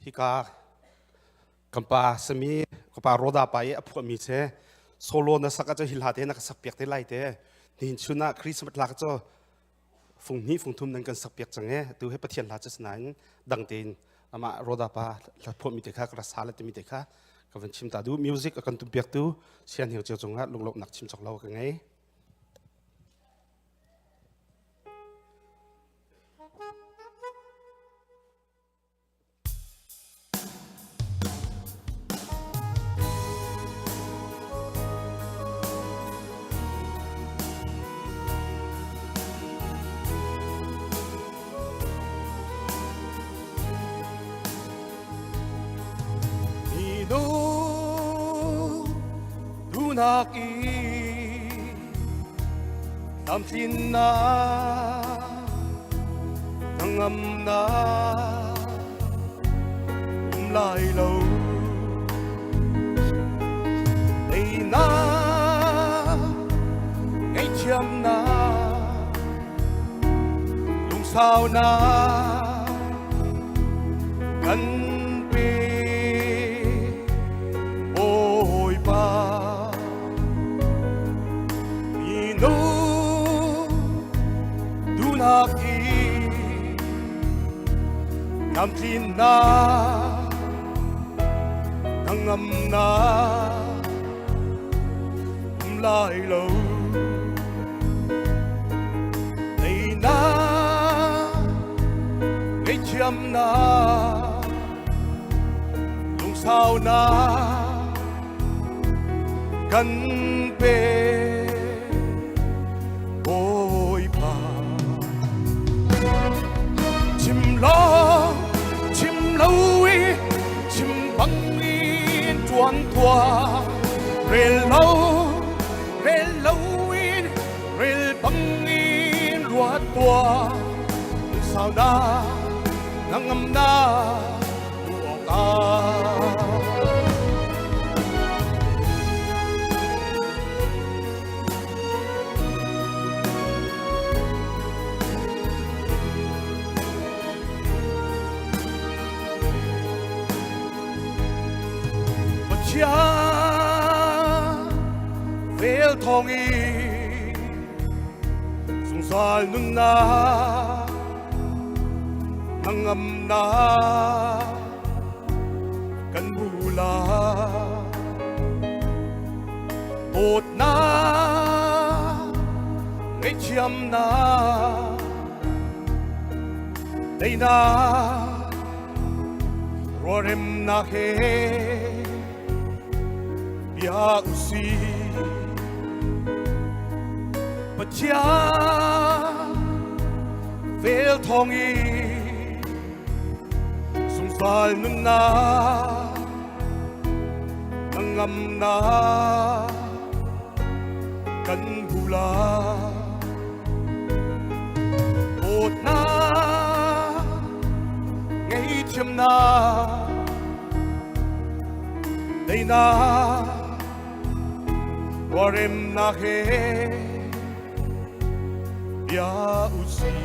hika kan pa sami ka pa Roda pa i a phuahmi che solo na sak ah hi hla te na ka sak piak te lai te nihin chun ah Christmas hla cu fung hnih fung thum nan kan sak piak cang e tu he Pathian hla cu sinain dang tein amah Roda pa hla phuahmi te kha ka ra sa le timi te kha ka van chim ta du music a kan tum piak tu sian hing cio cungah lunglawmhnak chim cawk lo ka ngei. Duhnak i tlamtlinnak hnangamnak um lai lo. Teinak ngaihthiamnak lungsaunak kan pe Bawipa. Minu duhnak i tlamtlinnak hnangamnak um lai lo. Teinak ngaihthiamnak lungsaunak kan pe Bawipa. Chim lo chim lo i chim bang in tuan tuah rel lo rel lo in rel bang in ruat tuah sau na nangam na duh awk ah. Pathian vel thawng in zungzal nunnak hnangamnak kan hmu lai. Dawtnak ngaihthiamnak teinak rualremnak he bia usih. Pathian vel thawng in zungzal nunnak hnangamnak kan hmu lai. Dawtnak ngaihthiamnak teinak rualremnak he bia usih.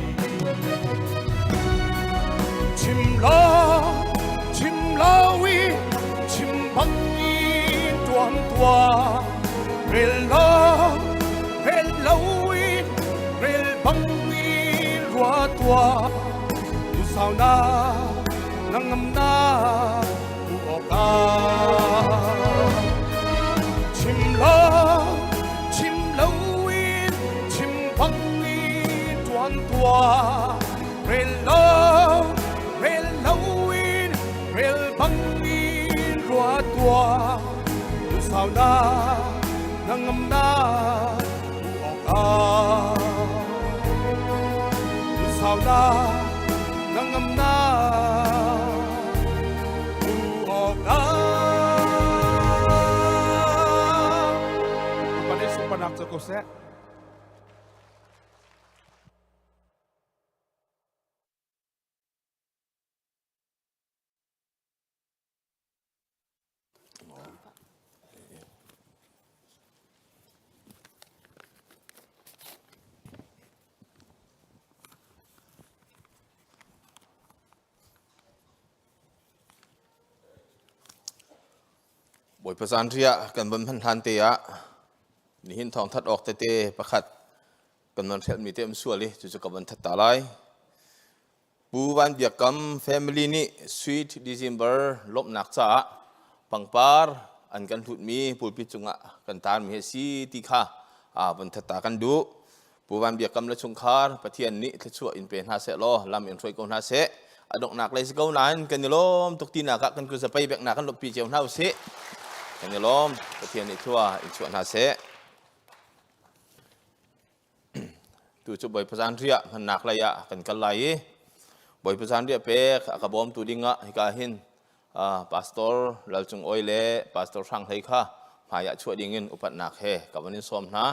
Chim lo chim lo i chim bang in tuan tuah rel lo rel lo i rel bang in rua tuah tu sau na nangam na tu awk ah chim lo chim lo in chim bang in tuan tuah rel lo rel lo in rel bang in rua tuah tu sau na nangam na tu awk ah tu sau na nangam na tu awk ah Panis supanak cu ko seh. Bawipa zanriah kan von hman hlan te ah nihin thawngthat awk tete pakhat kan non hrelhmi te um sual i cucu ka von that ta lai. Pu Van Biak Kam family nih Sweet December lawmhnak caah pangpar an kan hlutmi pulpit cungah kan tarmi hi a si ti kha von that ta kan duh. Pu Van Biak Kam le chungkhar Pathian nih thluachuah in pe hna seh law lam in hruai ko hna seh. A donghnak lei si ko nain kan i lawm tuk tinak ah kan kuzapei beknak kan lawmhpi cio hna usih. Kan i lawm. Pathian nih thlua in chuah hna seh. Tu cu Bawipa zanriah hmannak lei ah kan kal lai i Bawipa zanriah pek a ka bawmtu dingah hika hin Pastor Lal Cung Awi le Pastor Hrang Hlei kha hmai ah chuah dingin upatnak he ka van in sawm hna.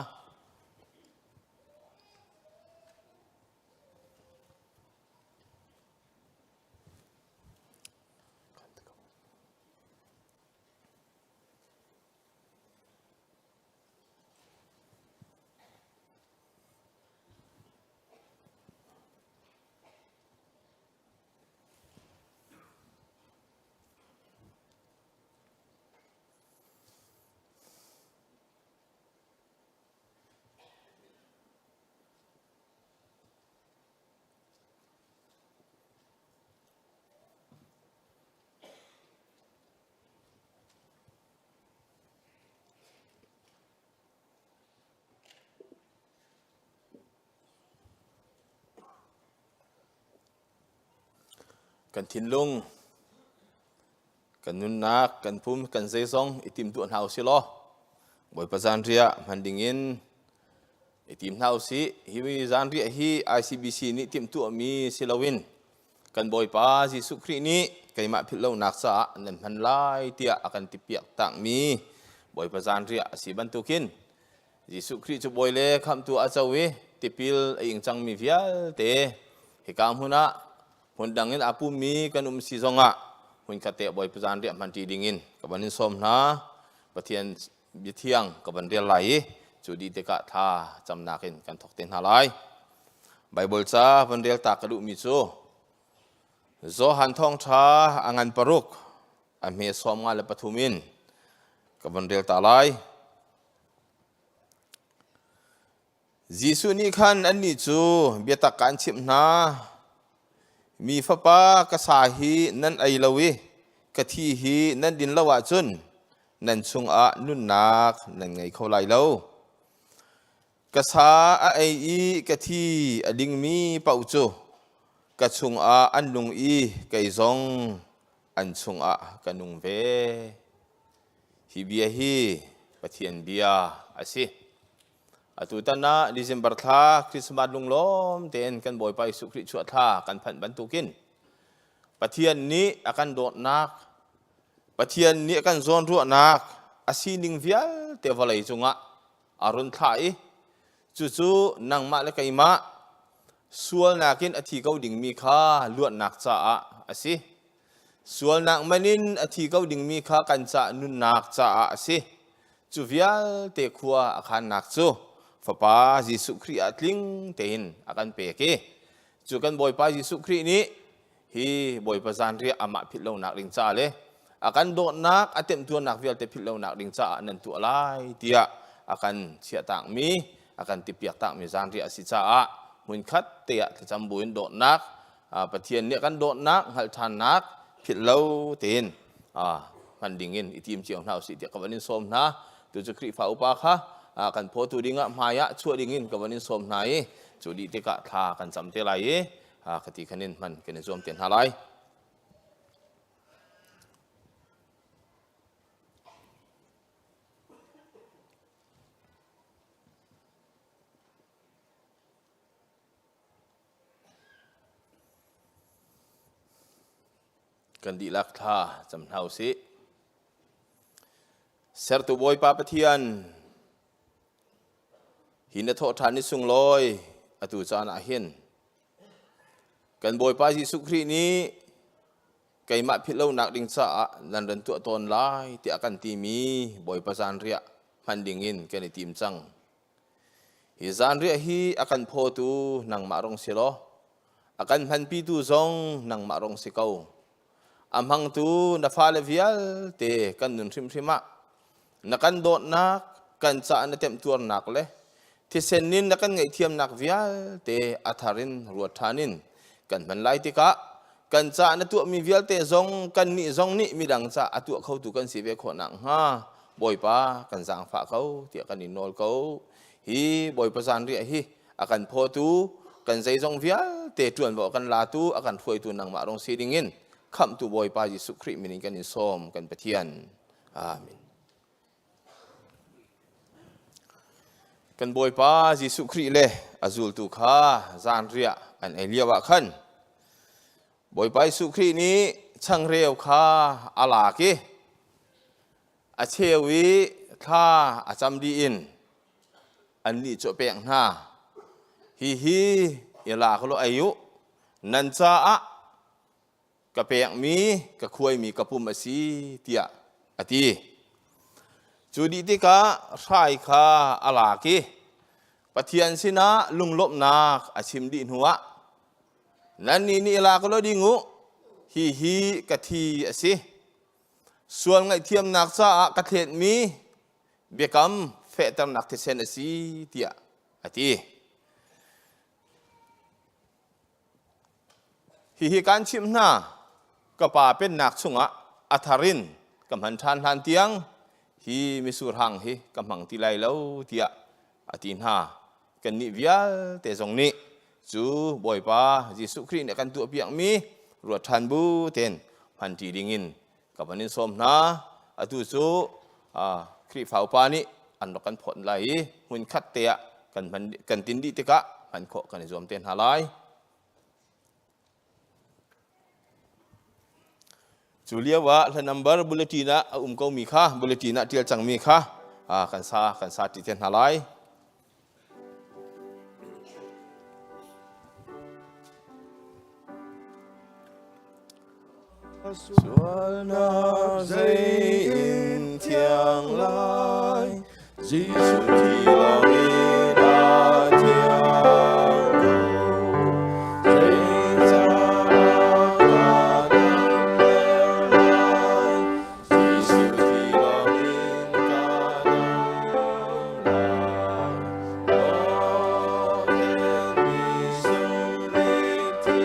Kan thinlung, kan nunnak, kan pum, kan zeizong i timtuah hna usih law Bawipa zanriah hman dingin i tim hna usih. Hi zanriah hi ICBC nih timhtuahmi si loin Kan Bawipa Jesuh Khrih nih keimah philh lonak caah nan hman lai tiah a kan tipiak takmi Bawipa zanriah a si bantukin Jesuh Khrih cu Bawi le Khamhtu a co i tipil a ing cangmi vialte hika hmun ah hmun dang in aa pummi kan um si zongah hmunkhat te Bawipa zanriah hmanṭi dingin ka van in sawm hna. Pathian biathiang ka van rel lai i cu dih tikah thla camnak in kan thawk te hna lai. Baibal ca van rel ta ka duhmi cu Johan thawngṭha a ngan paruk a hme 53 in ka van rel ta lai. Jesuh nih khan annih cu biatak kaan chimh hna, mi fapa ka sa hi nan ei lo i ka thi hi nan din lo ahcun nan chungah nunnak nan ngei kho lai lo. Ka sa a ei i ka thi a dingmi paoh cu ka chungah an nung i kei zong an chungah ka nung ve. Hi bia hi Pathian bia a si. Atutan ah December thla Christmas lunglawm tein kan Bawipa Jesuh Khrih chuah thla kan phanh bantukin Pathian nih a kan dawtnak, Pathian nih a kan zawnruahnak a sining vialte vawlei cungah a run thlah i cucu nangmah le keimah sualnak in a thi ko dingmi kha luatnak caah a si. Sualnak man in a thi ko dingmi kha kan cah nunnak caah a si. Cu vialte khua a khannak cu Fapa Jesuh Khrih ah tling tein a kan pek i cu kan Bawipa Jesuh Khrih nih hi Bawipa zanriah amah philh lonak ding ca le a kan dawtnak a temtuarnak vialte philh lonak ding caah nan tuah lai tiah a kan chiahtakmi a kan tipiak takmi zanriah a si caah hmunkhat te ah thlacam buin dawtnak Pathian nih a kan dawtnak hngalh ṭhannak philh lo tein hman dingin i tim cio hna usih tiah ka van in sawm hna. Tu cu Khrihfa upa kha kan phawtu dingah hmai ah chuah dingin ka van in sawm hna i cu dih tikah thla kan cam te lai i ka ti khan in hman kan i zuam te hna lai. Kan dihlak thla cam hna usih. Sertu Bawipa Pathian, hi na thawhṭhan ni sunglawi atu caan ah hin kan Bawipa Jesuh Khrih nih keimah philh lonak ding caah nan ran tuah tawn lai tiah kan timi Bawipa zanriah hman dingin kan i tim cang. Hi zanriah hi a kan phawtu nangmah rung si law, a kan hmanpitu zong nangmah rung si ko. A hmangtu na fale vialte kan nun hrimhrim ah. Na kan dawtnak, kan caah na temtuarnak le thisen in na kan ngaihthiamnak vialte a thar in ruat ṭhan in kan hman lai tikah kan caah na tuahmi vialte zong kannih zong nih midang caah a tuah khotu kan si ve khawh nakhnga Bawipa kan zaangfah ko tiah kan in nawl ko. Hi Bawipa zanriah hi a kan phawtu kan zeizong vialte ṭuanvo a kan latu a kan hruaitu nangmah rong si dingin khamhtu Bawipa Jesuh Khrih min in kan in sawm kan Pathian. Amen. Kan Bawipa Jesuh Khrih le a zultu kha zanriah an ei lio ah khan Bawipa Jesuh Khrih nih changreu kha a lak i a cheu i thla a cam dih in annih cu a pek hna. Hihi i lak law ei u, nan caah ka pekmi ka khuaimi ka pum a si tiah a ti. Cu dih tikah hrai kha a lak i Pathian sinah lunglawmhnak a chim dih hnuah nannih nih i lak law ding u, hihi ka thi a si. Sual ngaihthiamnak caah ka thletmi biakam fehternak thisen a si tiah a ti. Hihi kaan chimh hna, ka Pa pennak chungah a thar in ka hman ṭhan hlan tiang hi mitsur hang hi ka hmang ti lai lo tiah a ti hna. Kannih vialte zong nih cu Bawipa Jesuh Khrih nih a kan tuahpiakmi ruat ṭhan bu tein hmanṭi dingin ka van in sawm hna. Atu cu Khrihfa upa nih an rak kan phawt lai i hmunkhat te ah kan hman kan tin dih tikah hman khawh kan i zuam te hna lai. Cu lio ah hla number bulletin ah a um ko mi kha bulletin ah tial cang mi kha kan sa kan sa ti te hna lai. Sualnak zei in thiang lai, Jesuh thi lawngin a thiang ko. Zeicahdah ka damter lai, Jesuh thi lawngin ka dam lai. Aw, khenmi sungmi thi,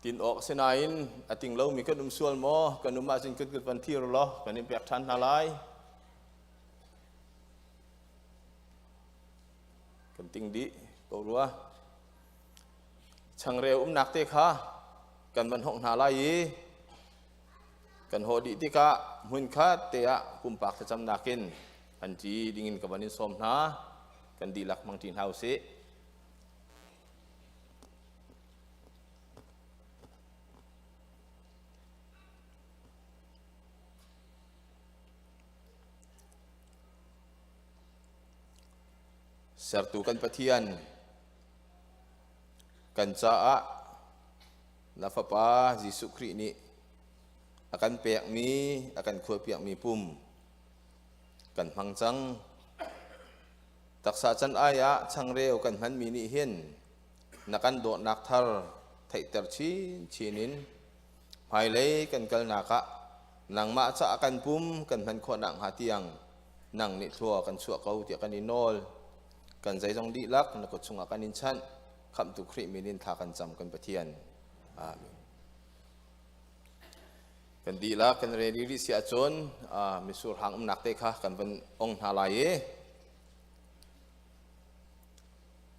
Tin awk si nain a ting lomi kan um sual maw? Kan um ahcun kan kut van thir law kan in pek ṭhan hna lai. Kan ting dih ko rua. Changreu umnak te kha kan van hongh hna lai i kan hawh dih tikah hmunkhat te ah pumpak thlacamnak in an ṭi dingin ka van in sawm hna. Kan dihlak hmang ṭi hna usih. Sertu kan Pathian kan caah na Fapa Jesuh Khrih nih a kan pekmi, a kan khuapiakmi pum kan hmang cang. Taksa can ai ah changreu kan hmanmi nih hin na kan dawtnak thar theihter chinchin in hmailei kan kalnak ah nangmah caah kan pum kan hman khawh nakhnga tiang nang nih thlua kan chuah ko tiah kan i nawl. Kan zeizong dihlak na kut chungah kan in chanh. Khamhtu Khrih min in thla kan cam kan Pathian. Amen. Kan dihlak kan ready rih si ahcun misur hang umnak te kha kan van ong hna lai i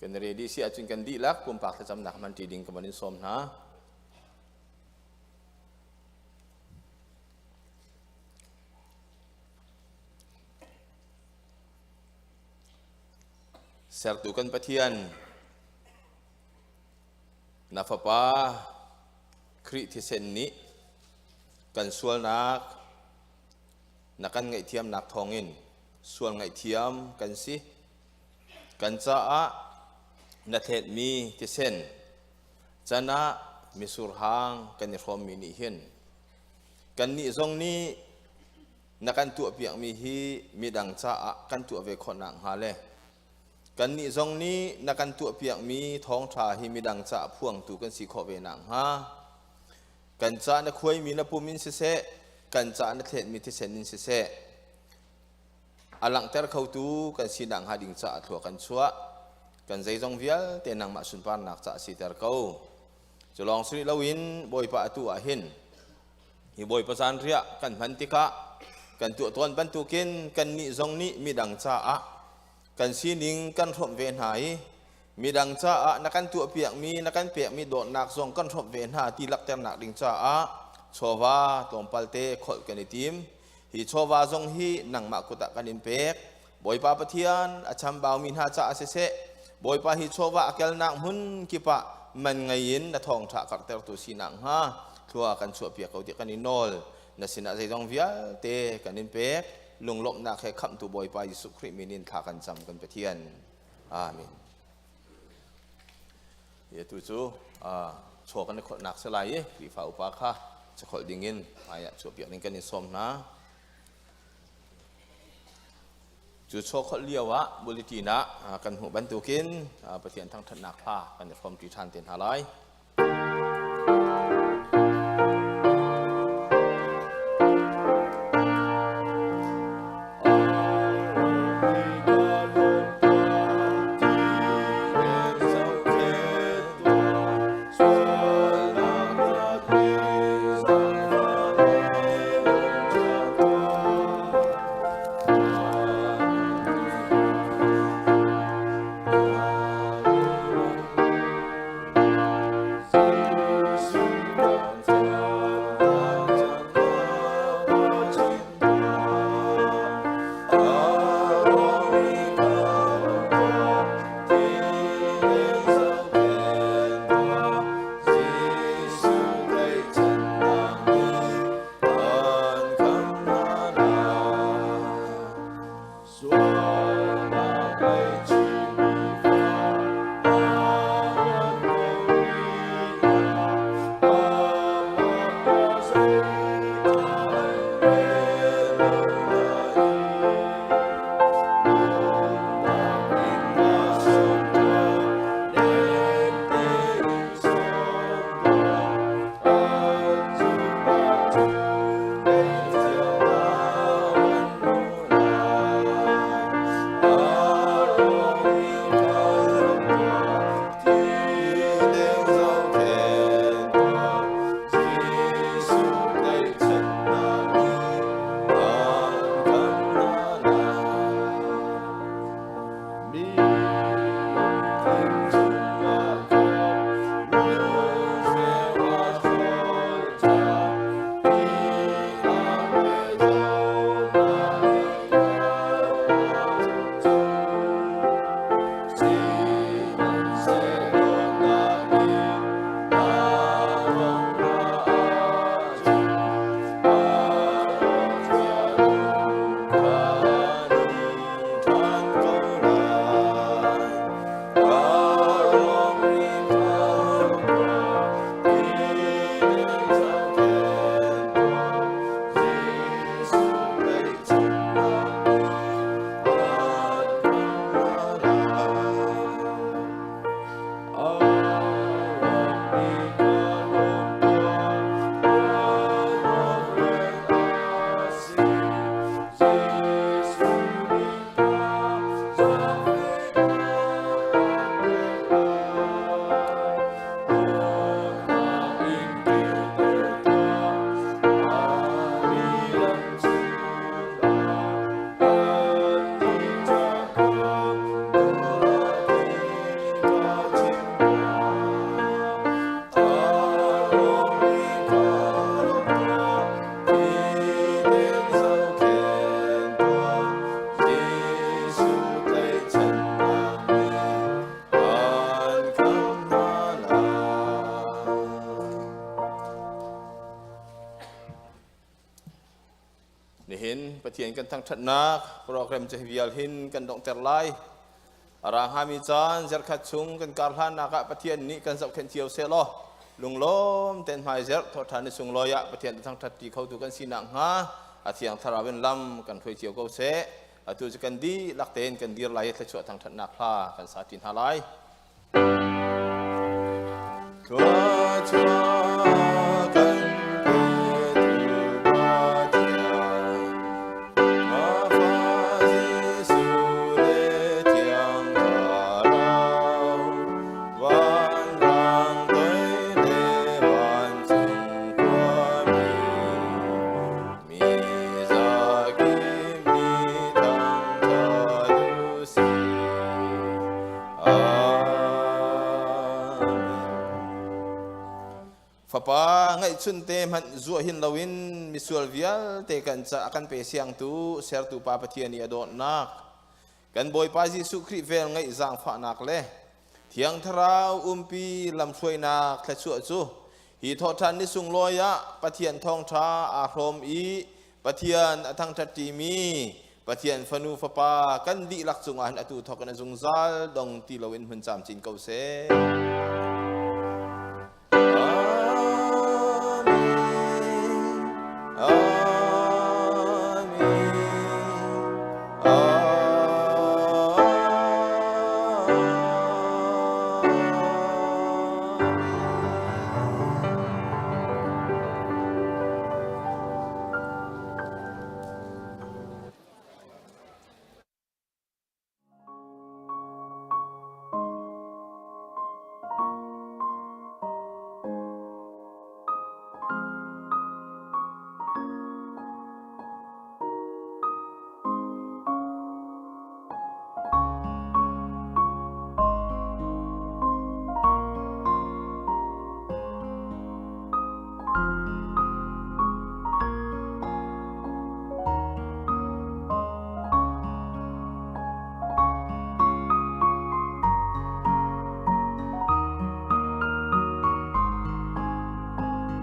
kan ready si ahcun kan dihlak pumpak thlacamnak hman ṭi ding ka van in sawm hna. Sertu kan Pathian, na Fapa Khrih thisen nih kan sualnak na kan ngaihthiamnak thawngin sual ngaihthiam kan si. Kan caah na thletmi thisen can ah misur hang kan i hrawmmi nih hin kannih zong nih na kan tuahpiakmi hi midang caah kan tuah ve khawh nakhnga le kannih zong nih na kan tuahpiakmi thawngṭha hi midang caah phuangtu kan si khawh ve nakhnga kan ca na khuaimi na pum in siseh kan ca na thletmi thisen in siseh a langhter khotu kan si nakhnga ding caah thlua kan chuah kan zeizong vialte nangmah sunparnak caah siter ko cu lawng si loin Bawipa atu ah hin Hi Bawipa zanriah kan hman tikah kan tuah tawn bantukin kannih zong nih midang caah kan sining kan hrawmh ve hna i midang caah na kan tuahpiakmi na kan pekmi dawtnak zong kan hrawmh ve hna ti lakternak ding caah chawva tlawmpal te kholh kan i tim. Hi chawva zong hi nangmah kut ah kan in pek. Bawipa Pathian a chambaumi hna caah siseh, Bawipa hi chawva a kelnak hmun kip ah man ngei in na thawngṭha karhtertu si nakhnga thlua kan chuahpiak ko tiah kan i nawl. Na sinah zeizong vialte kan in pek. Lunglawmhnak he khamhtu Bawipa Jesuh Khrih min in thla kan cam kan Pathian. Amen. Hi atu cu chaw kan i kholhnak si lai i Khrihfa upa kha cakholh dingin hmaiah chuahpiak ding kan in sawm hna. Cu chawkholh lio ah bulletin ah kan hmuh bantukin Pathian thangṭhatnak hla kan i hrawmṭi ṭhan te hna lai. Nihin Pathian kan thangṭhatnak program cu hi vial hin kan donghter lai. A ra hngami caan zarhkhat chung kan kar hlannak ah Pathian nih kan zohkhenh cio sehlaw lunglawm tein hmaizerh thawhṭhan ni sunglawi ah Pathian thangṭhat ṭi khotu kan si nakhnga a thiang thlarau in lam kan hruai cio ko seh. Atu cu kan dihlak tein kan dir lai i thluachuah thangṭhatnak hla kan sa ṭi hna lai. Thluachuah kan petu Pathian, na Fa Jesuh le Thiang Thlarau, vanrang toi le vancung khuami, mi zakip nih thangṭhat u sih. Amen. Fapa ngaihchun te hmanh zuah hin loin misual vialte kan ca a kan pe siangtu sertu Pa Pathian i a dawtnak kan Bawipa Jesuh Khrih vel ngaih zaangfahnak le Thiang Thlarau umpi lamhruainak thluachuah cu hi thawhṭhan ni sunglawi ah Pathian thawngṭha aa hrawm i Pathian a thangṭhat ṭimi Pathian fanu fapa kan dihlak cungah hin atu thawk in a zungzal dong ti loin hmun camcin ko seh.